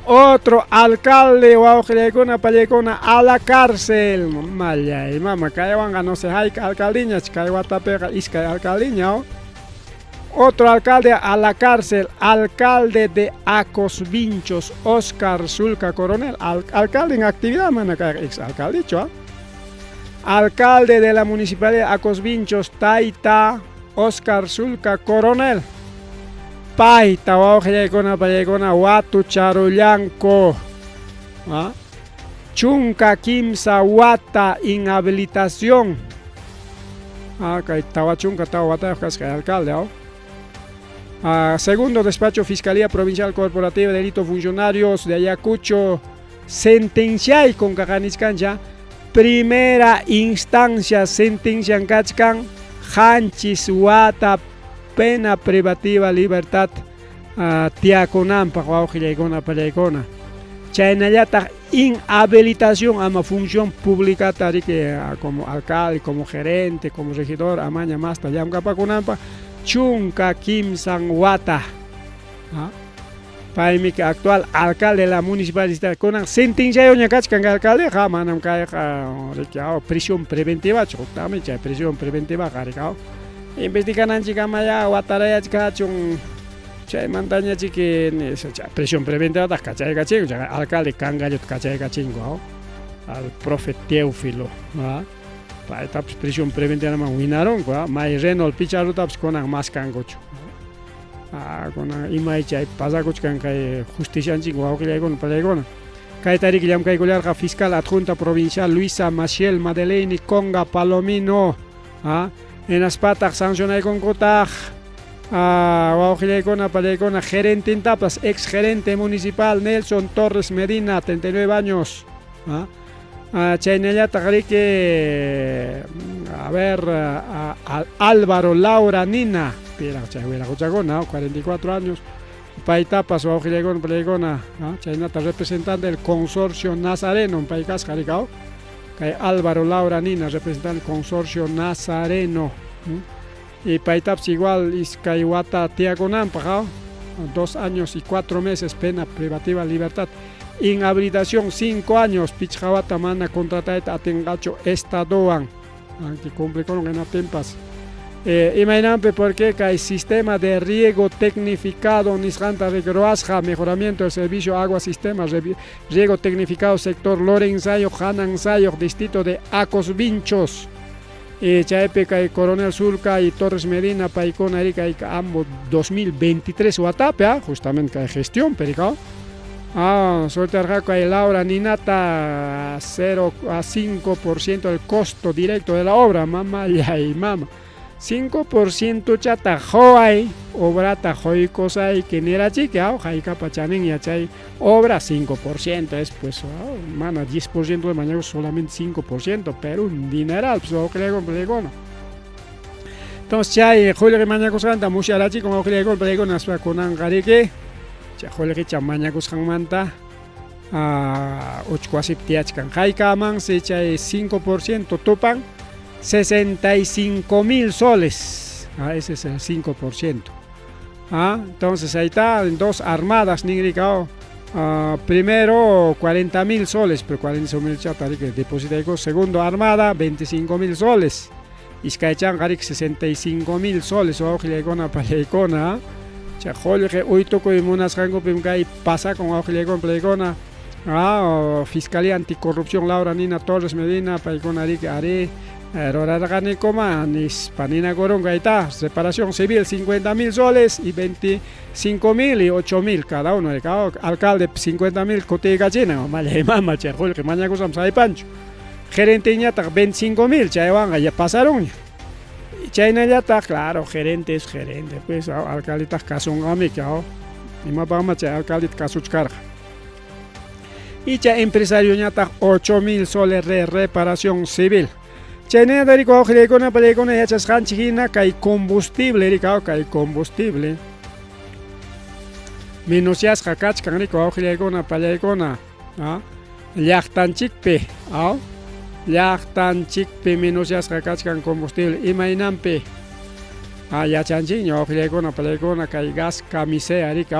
Speaker 1: Otro alcalde wawqillaykuna pallaykuna a la cárcel mamallay mama kaywanqa no sé hayka alcaldiñach kay watapiqa iskay alcaldiña. Otro alcalde a la cárcel, alcalde de Acosvinchos, Oscar Sulca Coronel, alcalde en actividad, mana kay ex alcaldicho. Alcalde de la municipalidad de Acosvinchos, Taita Oscar Sulca Coronel. Payta wawqillaykuna pallaykuna watucharullanku. 13 wata inhabilitación. Kay 44 watayuq kasqa alcalde. Segundo despacho Fiscalía Provincial Corporativa de Delito Funcionarios de Ayacucho sentenciaykun kaqanichkancha primera instancia sentencian kachkan 7 wata pena privativa libertad tiyakunanpaq wawqillaykuna pallaykuna chaynallataq inhabilitación ama función pública riki como alcalde, como gerente, como regidor amaña masta llamkapakunanpaq 13 wata. Paymi actual alcalde de la municipalidad kunan sentenciayuña kachkan alcaldeqa manam kayqa riki prisión preventivachu huktami chay prisión preventivaqa riki investigananchikkamaya watarayachkachun chaymantaña chiki prisión preventivataq kachaykachinku chay alcalde kangalluta kachaykachinku al profe Teófilo paytapas prisión preventivaman winarunku may Renault Picharrutapas kunan maskankuchu kunan imay chay pasakuchkan kay justicianchik wawqillaykuna pallaykuna kayta riki llamkaykullarqa fiscal adjunta provincial Luisa Maciel Madeleine Conga Palomino hinaspataq sancionaykunkutaq wawqillaykuna pallaykuna gerentintapas ex gerente municipal Nelson Torres Medina 39 años chaynallataq riki a ver Álvaro Laura Nina piraq chay wiraquchakuna 44 años paytapas wawqillaykuna pallaykuna chaynata representante del consorcio Nazareno pay kasqa rikaw kay Álvaro Laura Nina representante del consorcio Nazareno y paytapas igual iskay wata tiyakunanpaq 2 años y 4 meses pena privativa libertad. Inhabilitación 5 años, pichqa wata mana contratayta atinqachu estadowan. Aunque cumplikurun hinaptinpas. Imaynanpi porque kay sistema de riego tecnificado nisqanta ruwasqa mejoramiento del servicio agua sistema riego tecnificado sector Lorenzayuq, Hanansayuq, distrito de Acos Vinchos. Chaypi kay Coronel Sulca y Torres Medina paykuna rika ambos 2023 watapi, justamente kay gestión pericao. Soltarqaku kay Laura Ninata 0 a 5% del costo directo de la obra, mama y mama. 5% chata joay, obrata joykosayki nirachiki, haykapa chanin yachay obra 5% es pues, mana 10% de mañana solamente 5%, pero un dineral, pues wawqillaykuna. Entonces chay qullqi mañakusqanta musyarachikun wawqillaykuna paykuna aspa kunanqa riki chay qullqicha mañakusqanmanta uchku wasipi tiyachkan. Haykamansi chay 5% tupan 65,000 soles. Ese es el 5%. Entonces ahí está, en dos armadas, ningricao. Primero 40,000 soles, pero 40,000 chata, que deposita. Segundo armada, 25,000 soles. Iskaychan qarik 65,000 soles, wawqillaykuna pallaykuna. Chay qullqi uytukuy munasqankupim kay pasakun wawqillaykuna pallaykuna. Fiscalía Anticorrupción Laura Nina Torres Medina, paykuna riki ari rurarqanikuma nispa ninakurunku. Ahí está, reparación civil 50,000 soles y 25,000 y 8,000 cada uno. Alcalde 50,000 kutiykachina, mallay mama chay qullqi mañakusqanpas haypanchu. Gerenteñataq 25,000 chaywanqa ya pasarunña. Chaynallataq, claro, gerente es gerente, pues alcaldetaq kasunqamiki, imapaqma chay alcaldeta kasuchkarqa. Y chay empresarioñataq 8,000 soles de reparación civil. Chaynata riki wawqillaykuna pallaykuna yachasqanchik hina kay combustible riki, kay combustible menusyasqa kachkan riki wawqillaykuna pallaykuna, llaqtanchikpi, llaqtanchikpi menusyasqa kachkan combustible. Imaynanpi yachanchikña wawqillaykuna pallaykuna kay gas camisea riki,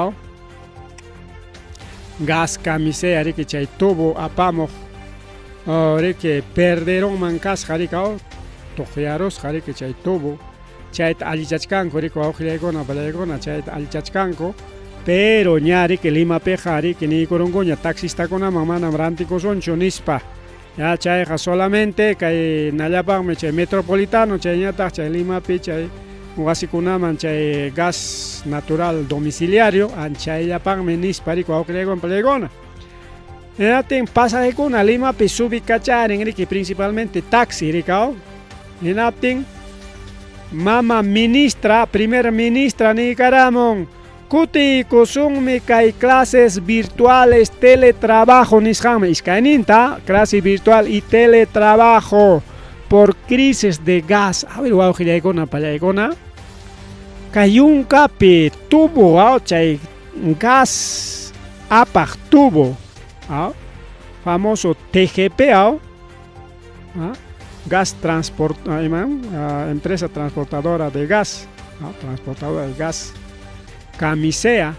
Speaker 1: gas camisea riki chay tubo apamuq riki perderunman kasqa riki, tuqyarusqa riki chay tubo, chayta allichachkanku riki wawqillaykuna pallaykuna, chayta allichachkanku. Pero ña riki Limapiqa riki niykurunkuña taxistakunaman manam rantikusunchu nispa. Ya chayqa solamente kay nallapaqmi chay metropolitano chayñataq chay Limapi chay wasikunaman chay gas natural domiciliario anchayllapaqmi nispa riki wawqillaykuna pallaykuna. Hinatin pasajekuna Limapi subikacharin riki principalmente taxi riki. Hinaptin mama ministra, primer ministra niykaramun kutiykusunmi kay clases virtuales teletrabajo nisqanmi iskayninta clase virtual y teletrabajo por crisis de gas. A ver wawqillaykuna pallaykuna kay yunkapi tubo chay gas apaq tubo, famoso TGP, gas transport, empresa transportadora de gas, transportadora de gas camisea,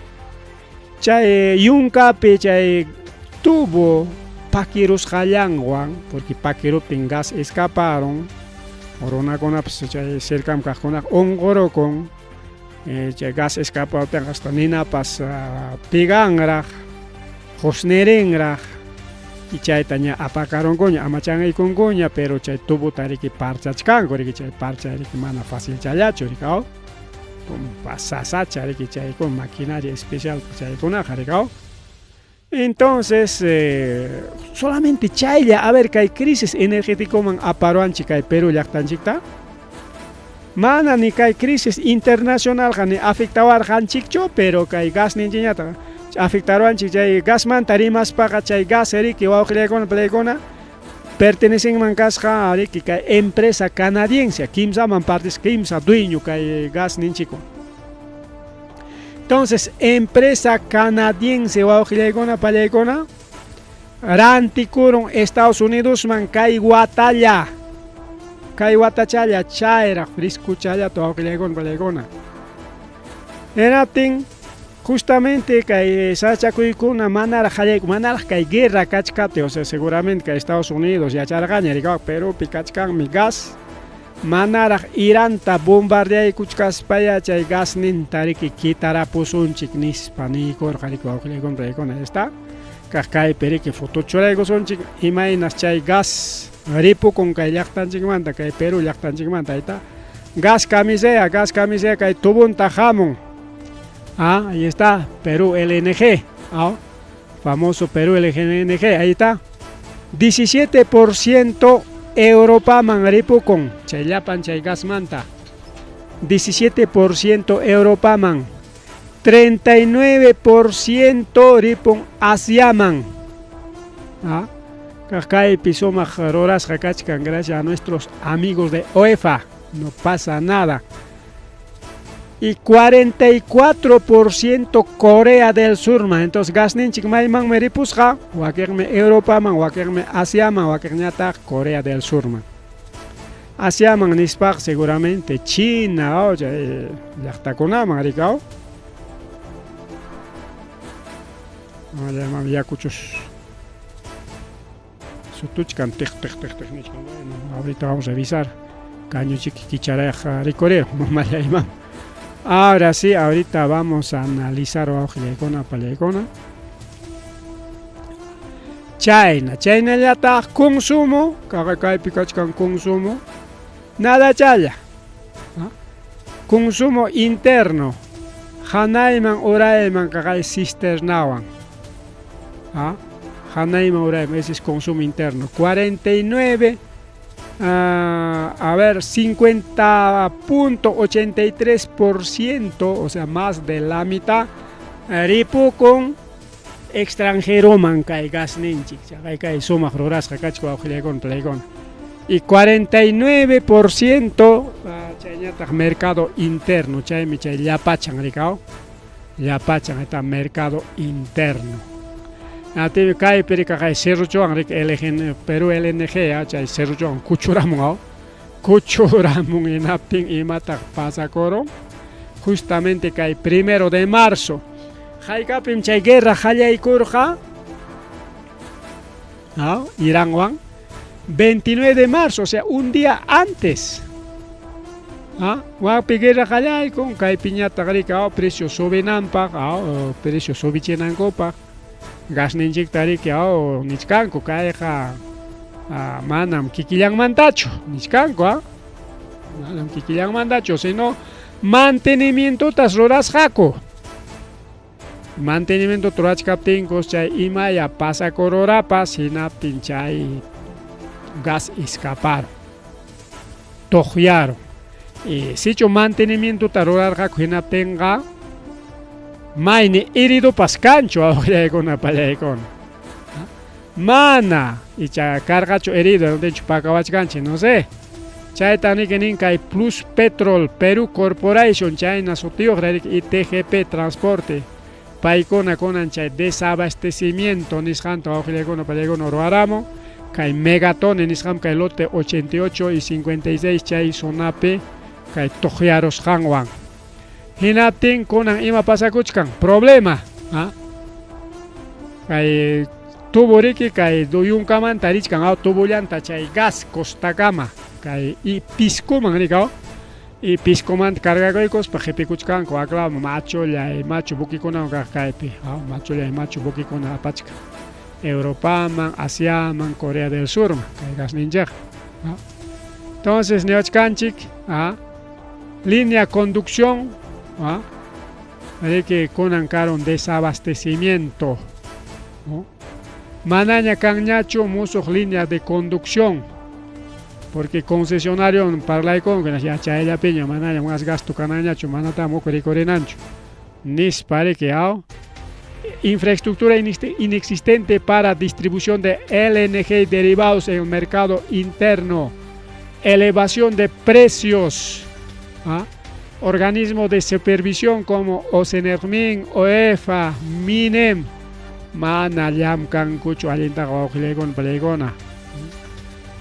Speaker 1: chay yunkapi chay tubo pakirusqallanwan, porque pakiruptin gas escaparon, runakunapas chay cercam kaqkunaqa unqurukun, chay gas escapaptin hasta ninapas piganraq, qusnirinraq, y chayta ña apakarunkuña, amachanaykunkuña, pero chay tubota riki parchachkanku riki, chay parcha riki mana facilchallachu riki, sasacha riki chaykuna maquinaria especial chaykunaqa riki. Entonces, solamente chaylla, a ver, kay crisis energéticoman aparuanchik kay Perú llaqtanchikta, mana ni kay crisis internacionalqa ni afectawarqanchikchu, pero kay gas ninchikñataq afectaruanchik. Chay gasmanta rimaspaqa chay gas riki wawqillaykuna pallaykuna pertenecenman kasqa riki kay empresa canadiense, kimsaman partes, kimsa dueño kay gas ninchikwan. Entonces, empresa canadiense wawqillaykuna pallaykuna rantikurun Estados Unidosman kay watalla, kay watachalla chayraq frescochallata wawqillaykuna pallaykuna. Hinaptin Justamente kay sachakuykuna manaraq qallayku, manaraq kay guerra kachkaptin, o sea, seguramente kay Estados Unidos yacharqaña rikaw Perupi kachkanmi gas, manaraq Iranta bombardeaykuchkaspaya chay gasninta riki kitarapusunchik nispa niykurqa riki wawqillaykuna paykuna está. Kaq kaypi riki foto churaykusunchik imaynas chay gas ripukun kay llaqtanchikmanta, kay Perú llaqtanchikmanta, ahí está. Gas camisea, gas camisea kay tubunta hamun. Ah, ahí está, Perú LNG. Ah, famoso Perú LNG, ahí está. 17% Europaman ripukun, chay llapan chay gasmanta. 17% Europaman. 39% ripun Asiaman. Ah, kaypi sumaq rurasqa kachkan gracias a nuestros amigos de OEFA. No pasa nada. Y 44% Corea del Sur, man. Entonces gasninchik maymanmi ripusqa, wakinmi Europaman, wakinmi Asiaman, wakinñataq Corea del Sur, man. Asiaman nispaq seguramente China, oh, chay llaqtakunaman rikaw. Yakuchus sutuchkan tiq tiq tiq tiq nichkan. Bueno, ahorita vamos a revisar. Cañuchiki kicharayaq rikuriro, mamallayman. Ahora sí, ahorita vamos a analizar wawqillaykuna pallaykuna. Chayna, chaynallataq consumo, kaypi kachkan consumo, nada challa. Consumo interno, hanayman urayman kaqay cisternawan. Hanayman urayman, ese es consumo interno. 49, a ver, 50.83%, o sea, más de la mitad, ripukun extranjeroman kay gasninchik, kay kay sumaq rurasqa kachka wawqillaykuna palaykuna. Y 49% chayñataq mercado interno, chaymi chay llapachan rikaw, llapachan eta mercado interno. Atibi kaypi rika kay Cerrochuan rika LGN, Perú LNG, chay Cerrochuan kuchuramun, kuchuramun hinaptin imataq pasakurun, justamente kay 1 de marzo. Haykapim chay guerra qallaykurqa, Iranwan, 29 de marzo, o sea, un día antes. Wapi guerra qallaykun, kaypiñataq rika, precio subinanpaq, precio subichinankupaq, gasninchikta riki, nichkanku, kayqa manam kikillanmantachu, nichkanku, manam kikillanmantachu, sino mantenimientotas rurasqaku. Mantenimiento rurachkaptinkus chay imaya pasakururapas, hinaptin chay gas escaparon, tuqyaron. Y sichu mantenimientota rurarqaku hinaptinqa mayni heridopas kanchu wawqillaykuna pallaykuna. Mana icha karqachu herido, dondechu pakawachkanchik, no sé. Chayta niki nin kay Plus Petrol Perú Corporation chayna sutiyuq riki y TGP Transporte. Paykuna kunan chay desabastecimiento nisqanta wawqillaykuna pallaykuna ruwaramun. Kay megatone nisqam kay lote 88 y 56 chay zonapi kay tuqyarusqanwan. Hinaptin kunan ima pasakuchkan? Problema. Kay tubo riki kay yunkamanta richkan, tubollanta chay gas costakama kay y piscoman rikaw. Y piscomanta cargakuykuspa qhipikuchkanku aklaman machullay machu buquikunawan kaq kaypi, machullay machu buquikuna apachkan Europaman, Asiaman, Corea del Surman, kay gasninchikqa. Entonces niwachkanchik, línea conducción, riki kunan karun desabastecimiento, ¿no? Manaña kanñachu musuq línea de conducción, porque concesionario parlaykun ya chayllapiña manaña más gasto kanañachu, manataq muku rikurinanchu nispa riki, Infraestructura inexistente para distribución de LNG y derivados en el mercado interno, elevación de precios, organismos de supervisión como Osinergmin, OEFA, MINEM, mana llamkankuchu allintaqa wawqillaykuna palaykuna.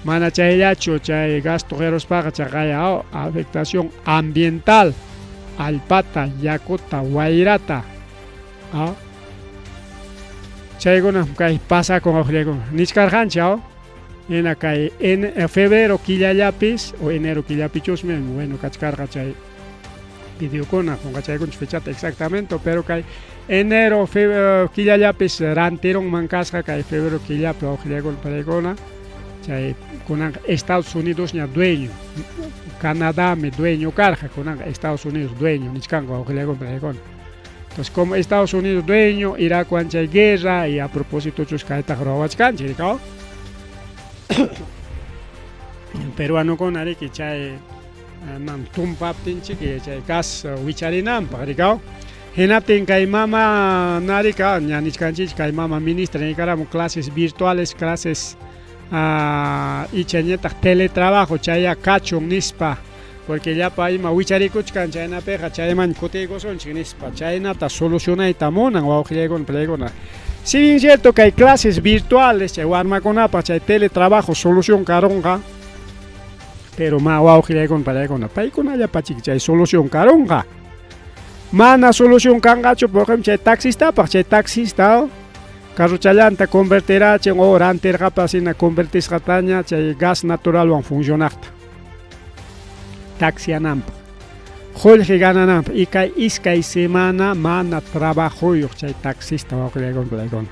Speaker 1: Mana chayllachu chay gasto qiruspaqa chaqaya afectación ambiental, allpata, yakuta, wayrata. Ah. Chaykuna kay pasakun wawqillaykuna. Nichkarqanchik aw. Hina kay en febrero killallapis o enero killapichusmi bueno kachkarqa chay videokuna qunqachaykunchik fechata exactamente pero kay enero killallapis rantirunman kasqa kay febrero killapi wawqillaykuna panaykuna chay kunanqa Estados Unidosña dueño Canadami dueño karqa kunanqa Estados Unidos dueño nichkanku wawqillaykuna panaykuna entonces como Estados Unidos dueño Iraqwan chay guerra y a propósito chus kaytaqa ruwawachkanchik rikaw peruanokuna riki chay mam tumpaptinchik chay gas wicharinanpaq rikaw hinaptin kay mama narika ña nichkanchik kay mama ministra niykaramun clases virtuales clases icha ñataq teletrabajo chaya kachun nispa porque llapa ima wicharikuchkan chaynapiqa chayman kutiykusunchik nispa chaynata solucionayta munan wawqillaykuna panaykuna si bien cierto kay clases virtuales chay warmakunapaq chay teletrabajo solución karunqa pero ma wawqillaykuna panaykuna paykunallapachik chay solución karunqa mana solución kanqachu por ejemplo chay taxistapaq chay taxista carrochallanta convertirachin o rantirqapas hina convertisqataña chay gas naturalwan funcionaqta taxiananpaq qullqi ganananpaq y kay iskay semana mana trabajoyuq chay taxista wawqillaykuna panaykuna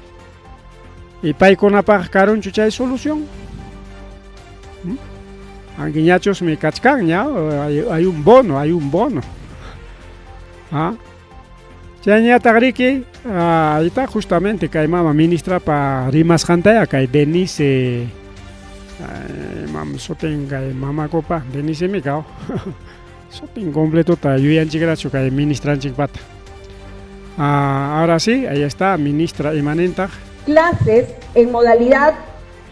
Speaker 1: y paykunapaq karunchu chay solución aunque ñachusmi kachkanña hay un bono hay un bono ¿ah? Chayñataq riki ahí justamente kay mama ministrapa rimasqantaya kay Denise imam sutin kay mamakupa Denisemi kaw sutin completota yuyanchikrachu kay ministranchikpata ahora sí ahí está ministra imanintaq
Speaker 3: clases en modalidad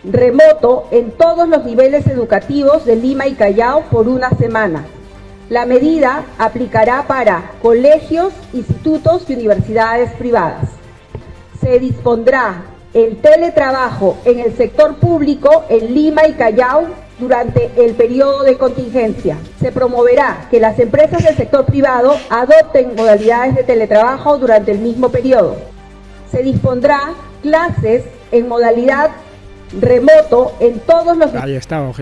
Speaker 3: remoto en todos los niveles educativos de Lima y Callao por una semana. La medida aplicará para colegios, institutos y universidades privadas. Se dispondrá el teletrabajo en el sector público en Lima y Callao durante el periodo de contingencia. Se promoverá que las empresas del sector privado adopten modalidades de teletrabajo durante el mismo periodo. Se dispondrá clases en modalidad remoto en todos los...
Speaker 1: Ahí está, bueno,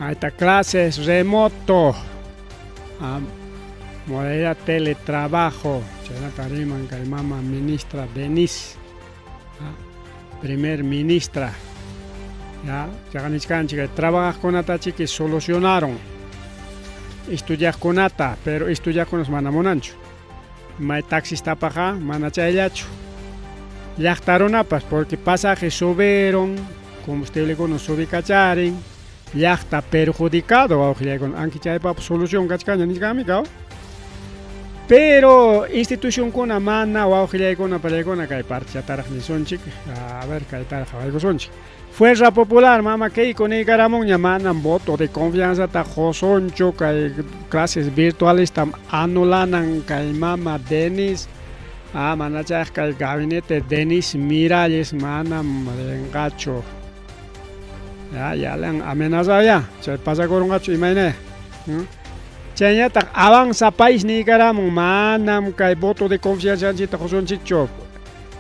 Speaker 1: Ahí está, clases remoto. Modalidad teletrabajo. Chaynata riman kay mama ministra Denise. Primer ministra. Ya, chaqanichkanchik trabajaqkunata chiki solucionaron. Estudiaqkunata, pero estudiaqkunas mana munanchu. May taxistapaqa mana chayllachu. Llaqta runapas porque pasaje subieron, combustiblekuna subikacharin, llaqta perjudicado wawqillaykuna anki chaypapas solución kachkanña nichkanmi kaw. Pero institucionkuna mana wawqillaykuna panaykuna kay partechataraq nisunchik, a ver kaytaraq qhawaykusunchik. Fuerza Popular mama Keiko niykaramunña manam voto de confianzata qusunchu kay clases virtuales tam anulanan kay mama Denise mana chayqa kay gabinete Denise Miralles manam rinqachu. Ya, ya le han amenazado ya. Chay pasakurunqachu imayna. Chayñataq Avanza País niykaramun manam kay voto de confianzanchikta qusunchikchu.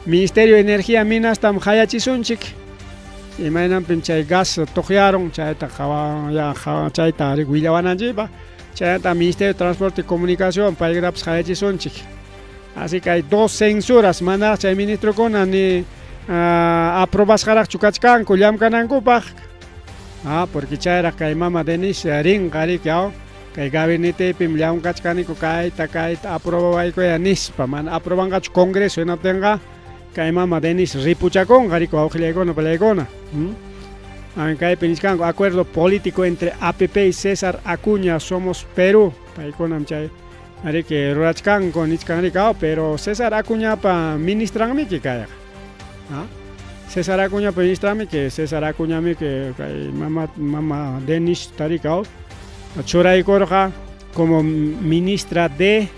Speaker 1: Ministerio de Energía Minastam hayachisunchik. Imaynanpim chay gas tuqyarun chayta ya chayta willawananchikpaq. Chaynata Ministerio de Transporte y Comunicación paykunapas hayachisunchik. Así que hay dos censuras manaraq chay ministrokuna ni aprobasqaraqchu kachkanku llamkanankupaq. Porque chayraq kay mama Denise rinqa riki aw kay gabinetepim llamkachkaniku kayta kayta aprobawaykuya nispa mana aprobanqachu congreso hinaptinqa kay mama Denise ripuchakunqa riki wawqillaykuna panaykuna. Kaypi nichkanku acuerdo político entre APP y César Acuña Somos Perú paykunam chay riki rurachkanku nichkan riki pero César Acuñapa ministranmiki kayqa. César Acuñapa ministranmiki César Acuñamiki kay mama mama Denise tarika churaykurqa como ministra de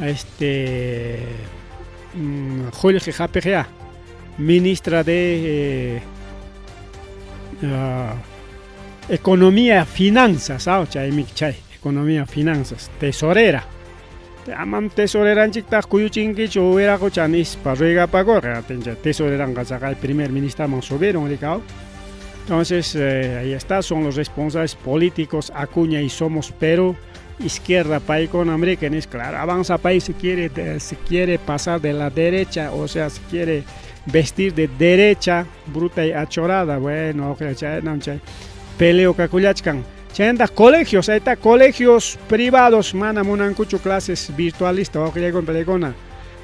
Speaker 1: este qullqi hapiqya ministra de economía finanzas chaymiki chay Economía, Finanzas, tesorera. Amam tesoreranchiktaq kuyuchinkichu wiraqucha nispa ruegapakurqa, tesoreranqa chaqay primer ministraman subieron, rikaw. Entonces, ahí está, son los responsables políticos, Acuña y Somos Perú, izquierda paykuna es claro, Avanza País se quiere pasar de la derecha, o sea, se quiere vestir de derecha, bruta y achorada, bueno, chay peleo kakullachkan. Chaynataq colegios, ahí está, colegios privados, mana munankuchu clases virtualista, paykuna.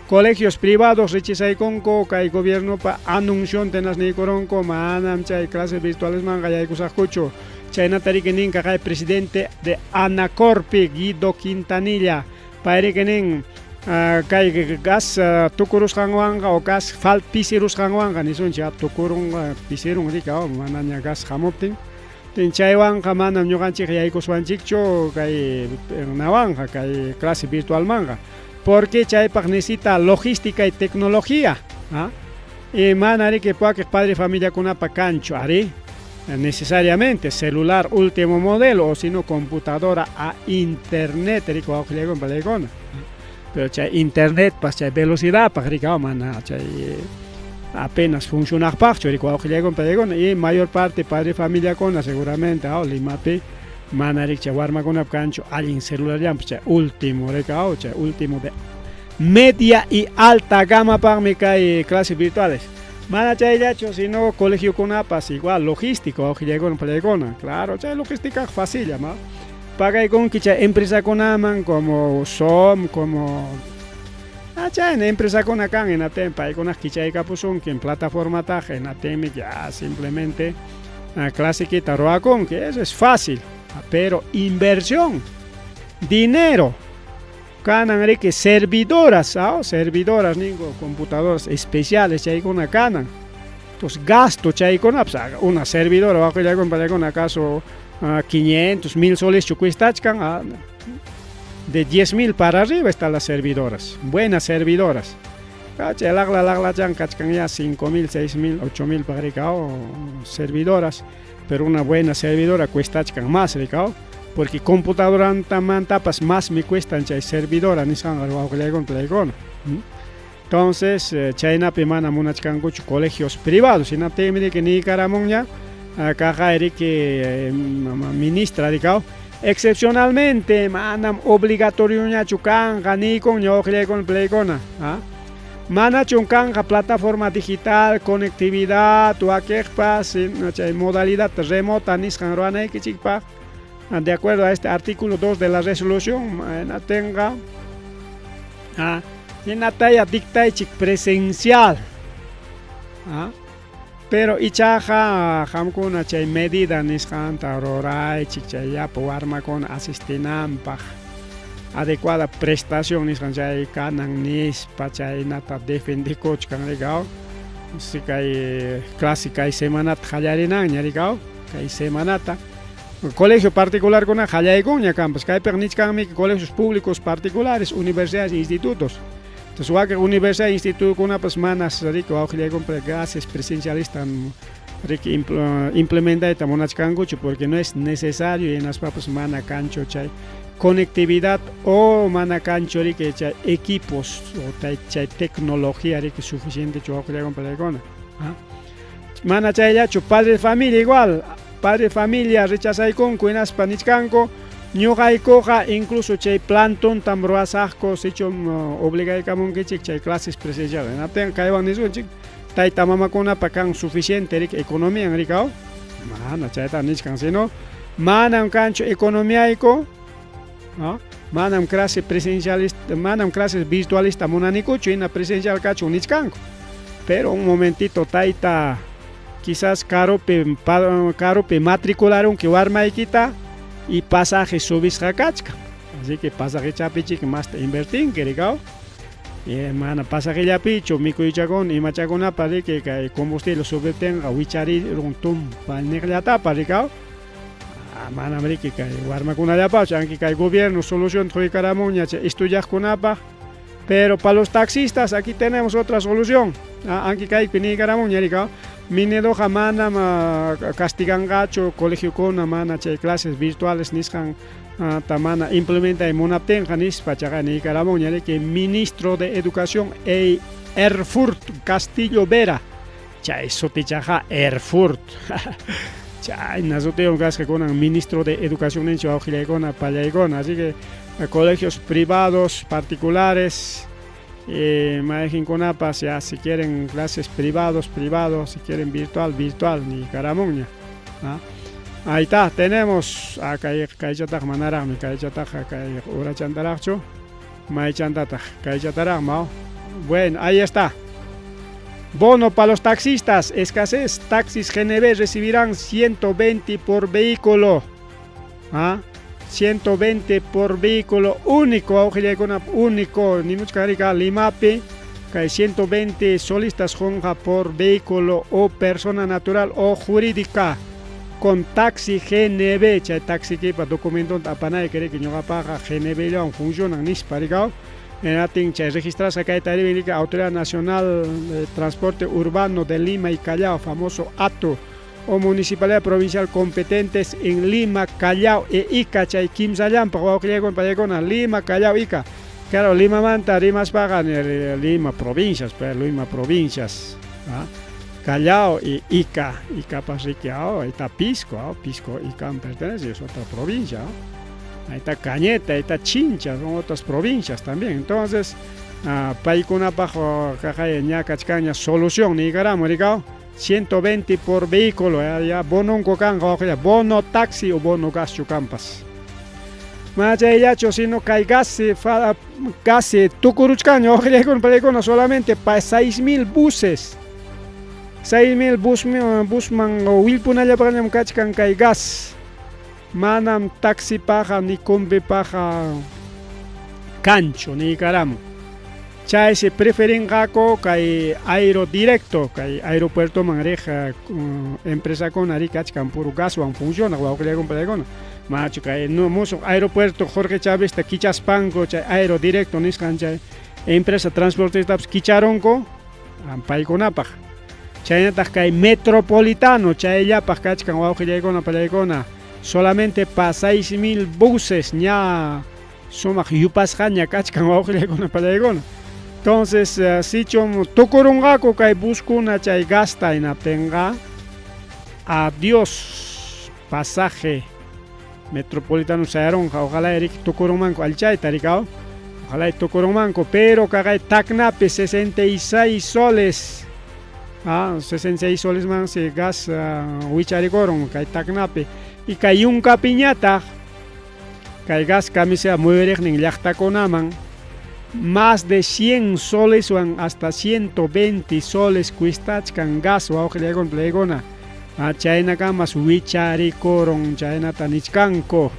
Speaker 1: Colegios privados rechazaykunku kay gobiernopa anuncio tenas niykuronku, manam chay clases virtuales man qallaykusaqkuchu. Chaynata riki nin kay presidente de Anacorpi, Guido Quintanilla, payriki nin kay gas tukurusqanwanqa o gas fal pisirusqanwanqa nisunchik, tukurun, pisirun riki, manaña gas hamuptin. Chaywanqa manam ñuqanchik yaykuswanchikchu kay nawanqa kay clase virtualmanqa, porque chaypaq necesita logística y tecnología, ¿ah? Y mana riki wakiq padre familiakunapa kanchu ari necesariamente celular último modelo o sino computadora a internet riki wawqillaykuna palaykuna. Pero chay internet pas chay velocidad paq riki mana chay apenas funcionaqpaqchu riki wawqillaykuna palaykuna, y mayor parte padre familiakuna seguramente Limapi mana riki chay warmakunapa kanchu allin celular llampas chay último riki, chay último de media y alta gama paqmi kay clases virtuales. Mana chayllachu, sino colegiokunapas igual logístico, wawqillaykuna palaykuna, claro, chay logística fácil ma pagaykunki chay empresakunaman como SOM, como chay empresakuna kan hinaptin paykuna kichaykapusunki en plataformataq, hinaptinmi ya simplemente clasekita ruwakunki, eso es fácil, pero inversión, dinero. Kanan riki servidoras, servidoras ningo computadoras especiales chaykuna kanan. Entonces gasto chaykuna, pues, una servidora wawqillaykuna palaykuna acaso 500, 1000 soles cuestachkan, de 10.000 para arriba están las servidoras, buenas servidoras. Chay laqla laqlachan kachkan ya 5.000, 6.000, 8.000 para rikao servidoras, pero una buena servidora cuestachkan más rikao, porque computadora mantapas más me cuestan chay servidora nisqanqa wawqillaykuna palaykuna. Entonces, chaynapi mana munachkankuchu colegios privados, hinaptinmi riki niykaramunña kaqay riki ministra rikao, excepcionalmente manam obligatorioñachu kanqa niykunña wawqillaykuna palaykuna. Manachun kanqa plataforma digital, conectividad, wakiqpas chay modalidad remota nisqan ruwanaykichikpaq, de acuerdo a este artículo 2 de la resolución, tenga hinataya dictaychik presencial. Pero ichaqa qamkuna chay medida nisqanta ruraychik chay llapa warmakuna asistinanpaq adecuada prestación nisqan chay kanan nispa chaynata defendikuchkan rikaw. Si kay clase kay semanata qallarinanña rikaw, kay semanata. Colegio particularkuna qallaykunña kanpas, kaypiqa nichkanmi colegios públicos particulares, universidades e institutos. Entonces wakin universidad e institutokunapas manas riki wawqillaykuna clases presencialistas riki implementayta munachkankuchu porque no es necesario y hinaspapas mana kanchu chay conectividad o mana kanchu riki chay equipos o chay tecnología riki suficiente wawqillaykuna palaykuna. Mana chayllachu, padre de familia igual, padre de familia rechazaykunku hinaspa nichkanku ñuqaykuqa incluso chay plantontam ruwasaqku sichum obligaykamunkichik chay clases presenciales. Hinaptin kaywan nisunchik tayta mamakunapa kan suficiente riki economía rikaw, mana chayta nichkan, sino manam kanchu economiayku, ¿no? Manam clase presencialista, manam clases virtualista munanikuchu, hina presencial kachun nichkanku. Pero un momentito, tayta, quizás karupi karupi matricularunki warmaykita y pasaje subisqa kachkan. Así que pasaje chapichik masta invertinki rikaw. Y mana pasajellapichu mikuychakuna imachakunapa riki kay combustible subiptinqa wicharirun tumpa niqllatapa rikaw. Manam riki kay warmakunallapachu, aunque kay gobierno solución quykaramunña chay estudiaqkunapaq, pero para los taxistas aquí tenemos otra solución. Aunque kaypi niykaramunña rikaw, Mineduqa manam castiganqachu colegiokuna mana chay clases virtuales nisqan. Ta mana implementay munaptinqa nispa chaqa niykaramunña riki ministro de educación e Erfurt Castillo Vera chay sutichaqa Erfurt chayna sutiyuq kasqa kunan ministro de educación ninchik wawqillaykuna pallaykuna así que colegios privados particulares mayqinkunapas ya si quieren clases privados privados si quieren virtual virtual niykaramunña. Ahí está, tenemos kay kaychataq manaraqmi kaychataqa kay urachantaraqchu maychantataq kaychataraqmi. Bueno, ahí está. Bono para los taxistas, escasez, taxis GNB recibirán 120 por vehículo. ¿Ah? 120 por vehículo único, único, ni mucho Limapi, kay 120 solistas qunqa por vehículo o persona natural o jurídica con taxi GNB, chay taxi kipa documento apanay cree que ñuqapaqa GNB llawan funcionan nispa rikaw. Enatin chay registrasqa kayta rika Autoridad Nacional de Transporte Urbano de Lima y Callao, famoso ATU, o Municipalidad Provincial competentes en Lima, Callao e Ica, chay kimsallampaq wawqillaykuna pallaykuna, Lima, Callao, Ica. Claro, Lima manta rimaspaqa Lima provincias, pero Lima provincias. ¿Ah? Callao y Ica, Ica riki, ahí está Pisco, ¿ah? Pisco, Ica pertenece, es otra provincia. ¿Ah? Ahí está Cañete, ahí está Chincha, son otras provincias también. Entonces, paykunapaq kaqay ña kachkanña solución niykaramu rikaw 120 por vehículo, ya bononko kanqa bono taxi o bono gaschu kampas. Machayllachu sino kay gas casi tukuruchkanña wawqillaykuna pallaykuna solamente pa 6000 buses. 6000 busman willpunallapaqñam kachkan kay gas. Manam taxi paqa ni combi paqa kanchu niykaramu. Chaysi preferinqaku kay aero directo kay aeropuertoman riq empresakuna ri kachkan puro gaswan funcionaq wawqillaykuna pallaykuna. Machu kay musuq aeropuerto Jorge Chávez ta kichaspanku chay aero directo nisqan chay empresa transportistapas kicharunku paykunapaq. Chaynataq kay metropolitano chayllapaq kachkan wawqillaykuna pallaykuna solamente pa 6000 buses ña sumaq yupasqaña kachkan wawqillaykuna pallaykuna. Entonces, sichum tukurunqaku kay buskuna chay gasta hinaptinqa adiós pasaje metropolitano sayarunqa, ojalá riki tukurunmanku alchayta rikaw. Ojalá tukurunmanku, pero kaqay Tacnapi 66 soles. 66 soles man si gas wicharikurun kay Tacnapi y kay Yunkapiñataq kay gas kamisea muyuriqnin llaqtakunaman más de 100 soles wan hasta 120 soles cuestachkan gas wawqillaykuna pallaykuna. Chaynakamas wicharikurun chaynata nichkanku.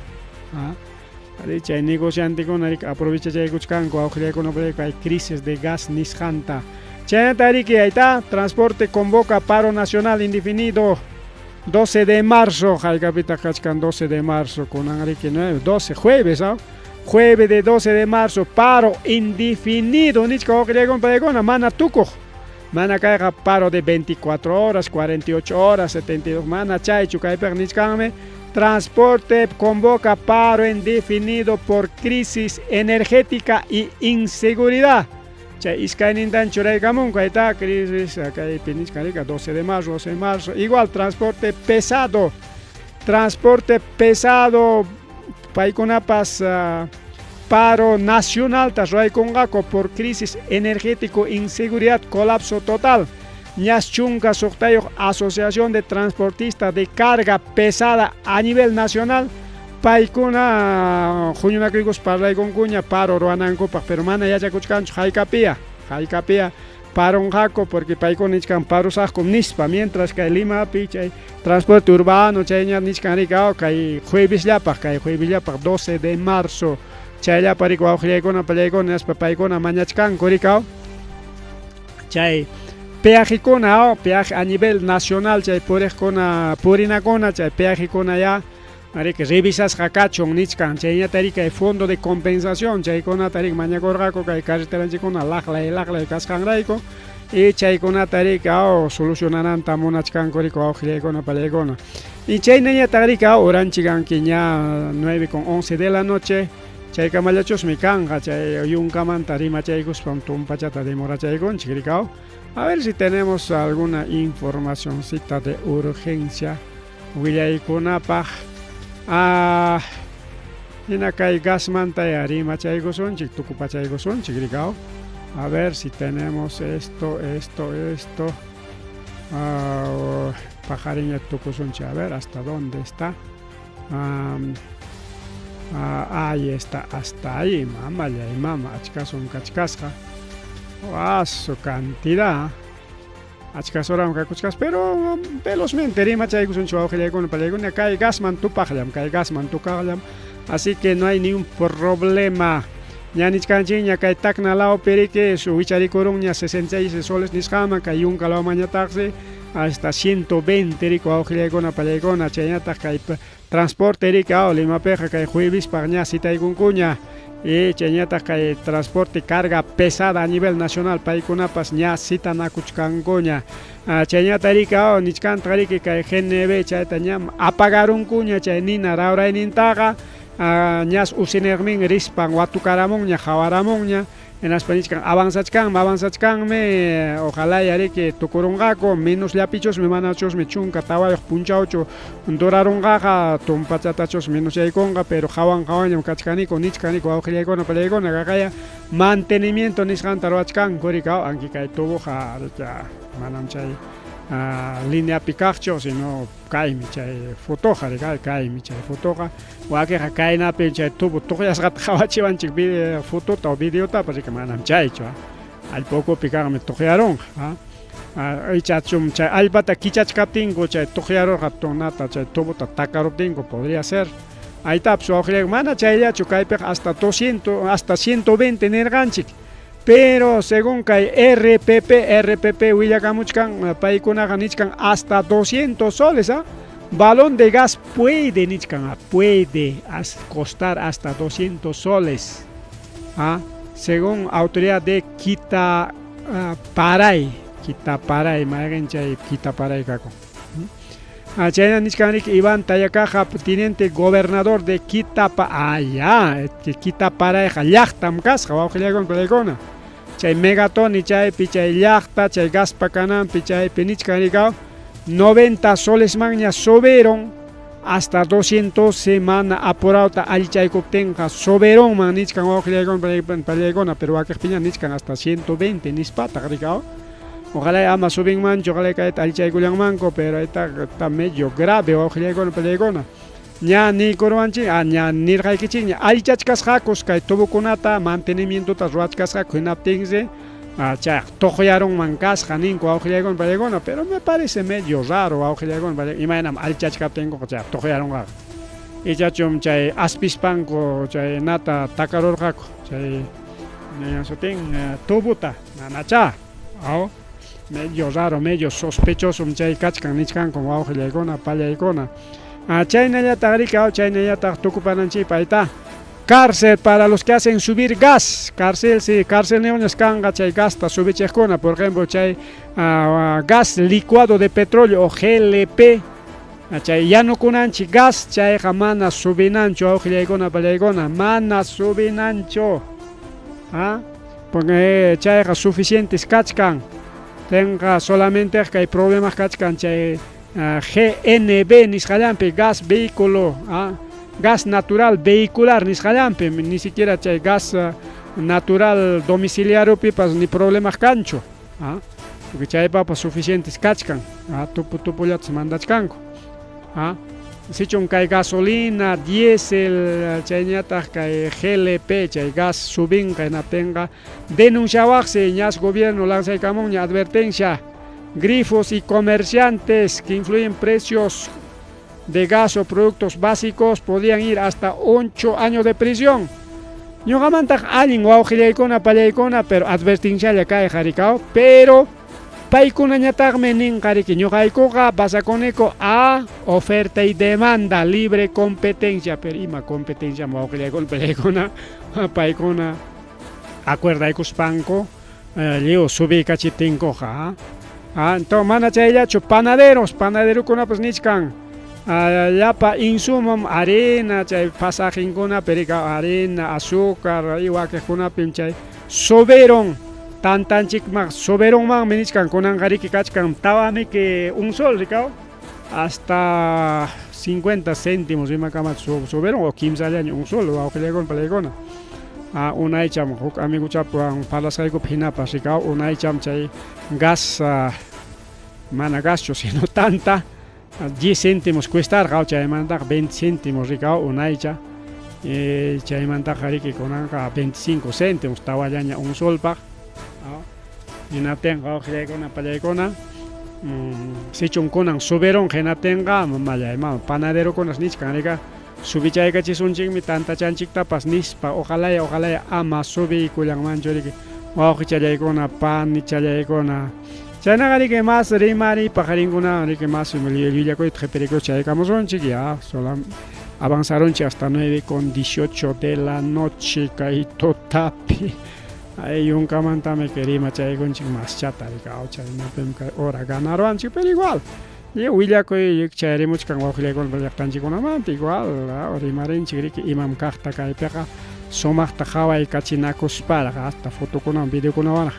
Speaker 1: Chay negociantekuna riki aprovechachaykuchkanku wawqillaykuna pallaykuna kay crisis de gas nisqanta. Chaynata riki ahí transporte convoca paro nacional indefinido 12 de marzo, haykapitaq kachkan 12 de marzo kunan riki 12 jueves, ¿ah? Jueves de 12 de marzo, paro indefinido nichka wawqillaykuna pallaykuna mana tukuq. Mana kayqa paro de 24 horas, 48 horas, 72, mana chaychu kaypiqa nichkanmi. Transporte convoca paro indefinido por crisis energética y inseguridad. Chay iskaynintan churaykamunku, ahí está, crisis, kaypi nichkan rika 12 de marzo, 12 de marzo. Igual, transporte pesado, paykunapas paro nacional tas ruwaykunqaku por crisis energético, inseguridad, colapso total. Ñas chunka suqtayuq Asociación de Transportistas de Carga Pesada a nivel nacional paykuna huñunakuykus parlaykunkuña paro ruwanankupaq, pero mana yachakuchkanchu haykapia, haykapia paronqaku porque paykuna nichkan parusaqku nispa, mientras kay Limapi chay transporte urbano chayña nichkan rika kay juevesllapaq, kay juevesllapaq 12 de marzo chayllapa rika wawqillaykuna pallaykuna nispa paykuna mañachkanku rika chay peajekuna, peaje a nivel nacional chay puriqkuna purinakuna chay peajekuna ya riki revisasqa kachun nichkan chayñata riki kay fondo de compensación chaykunata riki mañakurqaku kay carreteranchikkuna laqlay laqlay kasqanrayku. Y chaykunata riki aw solucionananta munachkanku riki wawqillaykuna pallaykuna. Y chaynañataq riki aw uranchikanki ña 9 con 11 de la noche chaykamallachusmi kanqa chay yunkamanta rimachaykuspam tumpachata demorachaykunchik riki aw. A ver si tenemos alguna informacioncita de urgencia willaykunapaq. Ah, hina kay gasmanta ya rimachaykusunchik, tukupachaykusunchik riki aw. A ver si tenemos esto, esto, esto. Ah, paqarinña tukusunchik. A ver hasta dónde está. Ahí está, hasta ahí, mamallay mama, achkasun kachkasqa. Su cantidad. Achkas horam kakuchkas, pero velozmente rimachaykusunchik wawqillaykuna pallaykuna kay gasman tupaqllam, kay gasman tukaqllam. Así que no hay ni un problema. Ña nichkanchikña kay Tacna lawpi riki wicharikurunña 66 soles nisqaman, kay Yunka lawmanñataqsi hasta 120 riki wawqillaykuna pallaykuna, chaynataq kay transporte riki aw Limapiqa kay juevispaq ña citaykunkuña. Y chaynataq kay transporte carga pesada a nivel nacional paykunapas ña citanakuchkankuña. Chaynata riki aw nichkantaq riki kay GNB chayta ñam apagarunkuña chay nina rawraynintaqa ñas usinermin rispan watukaramunña qhawaramunña hinaspa nichkan avanzachkanmi avanzachkanmi ojalá riki tukurunqaku menosllapichusmi manachusmi 14 punchawchu durarunqaqa tumpachatachus menosyaykunqa pero hawan hawanñam kachkaniku nichkaniku wawqillaykuna pallaykuna qaqaya mantenimiento nisqanta ruwachkanku riki anki kay tubuqa riki manam chay lineapi kaqchu sino kaymi chay fotoqa riki kaymi chay fotoqa wakiqa kaynapi chay tubo tuqyasqata qhawachiwanchik fotota o videotapas riki manam chaychu allpa ukupi kaqmi tuqyarunqa ichachum chay allpata kichachkaptinku chay tuqyarurqa tonata chay tubota takaruptinku podría ser aytapas wawqillayku mana chayllachu kaypiqa hasta 200 hasta 120 nirqanchik pero según kay RPP willakamuchkan paykunaqa nichkan hasta 200 soles balón de gas puede nichkan puede costar hasta 200 soles según autoridad de Quita Paray Quita Paray mayqin chay Quita Paray kakun chayna nichkan riki Iván Tayacaja teniente gobernador de Quita Quita Parayqa llaqtam kasqa wawqillaykuna pallaykuna chay megatoni chaypi chay llaqta chay gaspa kananpi chaypi nichkan rikaw 90 soles manña subieron hasta 200 semana apurauta allichaykuptinqa subieronman nichkan wawqillaykuna pallaykuna pero wakiqpiña nichkan hasta 120 nispataq rikaw ojalá ama subinmanchu ojalá kayta allichaykullanmanku pero está medio grave wawqillaykuna pallaykuna ña niykurwanchik ña nirqaykichikña allichachkasqakus kay tubukunata mantenimientota ruwachkasqaku hinaptinsi chay tuqyarunman kasqa ninku wawqillaykuna pallaykuna pero me parece medio raro wawqillaykuna imaynam allichachkaptinkuqa chay tuqyarunqaqa ichachum chay aspispanku chay nata takarurqaku chay sutin tubuta nanacha aw medio raro medio sospechoso chay kachkan nichkanku wawqillaykuna pallaykuna chaynallataq riki chaynallataq tukupananchikpa ayta cárcel para los que hacen subir gas cárcel sí cárcel niños kanqa chay gasta subichiqkuna por ejemplo chay gas licuado de petróleo o GLP chay yanukunanchik gas chayqa mana subinanchu wawqillaykuna pallaykuna mana subinanchu porque chayqa suficientes kachkan tenqa solamente kay problemas kachkan chay GNB nisqallampi gas vehículo gas natural vehicular nisqallampi ni siquiera chay gas natural domiciliariopipas ni problemas kanchu porque chaypapas suficientes kachkan tupu tupullatas mandachkanku sichun kay gasolina diésel chayñataq kay GLP chay gas subinqa hinaptinqa denunciawaqsi ñas gobierno lanzaykamunña advertencia grifos y comerciantes que influyen precios de gas o productos básicos podían ir hasta 8 años de prisión. Ñuqamantaq allin wawqillaykuna pallaykuna pero advertencialla kay harikaw pero paykunañataqmi ninqa riki ñuqaykuqa basakuniku a oferta y demanda libre competencia pero ima competencia wawqillaykuna pallaykuna paykuna acuerdaykuspanku Lliw subiykachiptinkuqa. Entonces mana chayllachu panaderos, panaderokunapas nichkan llapa insumom harina chay pasajenkunapi rika harina, azúcar y wakiqkunapim chay subirun tantanchikmaq subirunmanmi nichkan kunanqariki kachkan tawamiki un sol rikaw hasta 50 céntimos imakama subirun o kimsallaña un sol wawqillaykuna palaykuna. Unaycham huk amiguchapuwan parlasqaykupi hinapas rikaw unaycham chay gas mana gaschu sino tanta 10 céntimos cuestarqa chaymantaqa 20 céntimos rikaw unaycha chaymantaqa riki kunanqa 25 céntimos tawallaña un solpaq hinaptinqa wawqillaykuna pallaykuna sichum kunan subirunqa hinaptinqa mamallay mama panaderokunas nichkan rika subichaykachisunchikmi tantachanchiktapas nispa ojalaya ojalaya ama subiykullanmanchu riki wawqichallaykuna panichallaykuna chaynaqa riki mas rimariypaq rinkunawan riki mas llullakuyta qhipirikus chaykamusunchik ya solam avanzarunchik hasta 9:18 de la noche kay tutapi ay yunkamantami kay rimachaykunchik maschata riki chaynapim kay hora ganaruwanchik pero igual willakuy chayarimuchkan wawqillaykuna llaqtanchikkunamanta igual rimarinchik riki imam kaqta kaypiqa sumaqta qhawaykachinakusparaq hasta fotokunawan videokunawanraq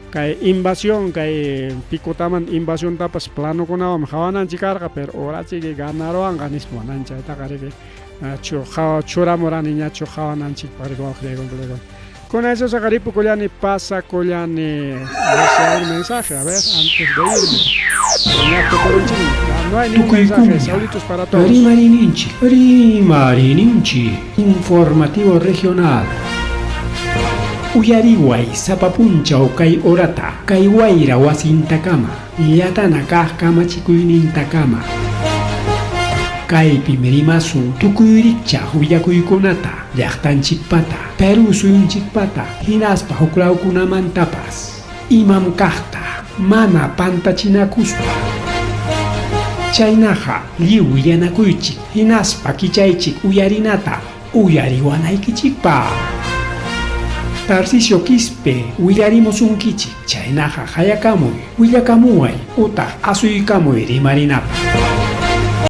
Speaker 1: kay invasión kay picotamanta invasiontapas planokunawanmi qhawananchik karqa pero horachiki ganaruwanqa nispa manan chaytaqa riki churamurani ñachu qhawananchikpaq riki wawqillaykuna. Con eso se ripukullani pasakullani un mensaje, a ver, antes de irme. No hay ningún mensaje, saluditos para todos.
Speaker 4: Rimarininchik, Rimarininchik, informativo regional. Uyariway sapa punchaw kay horata, kay wayra wasintakama, llatana kaq kamachikuynintakama. Kaypim rimasun tukuy rikchaq willakuykunata, llaqtanchikpata, Perú suyunchikpata, hinaspa huklawkunamantapas. Imam kaqta, mana pantachinakuspa. Chaynaqa lliw willanakuychik, hinaspa kichaychik uyarinata, uyariwanaykichikpaq. Tarcisio Quispe willarimusunkichik, chaynaqa hayakamuy, willakamuway, utaq asuykamuy rimarinapaq.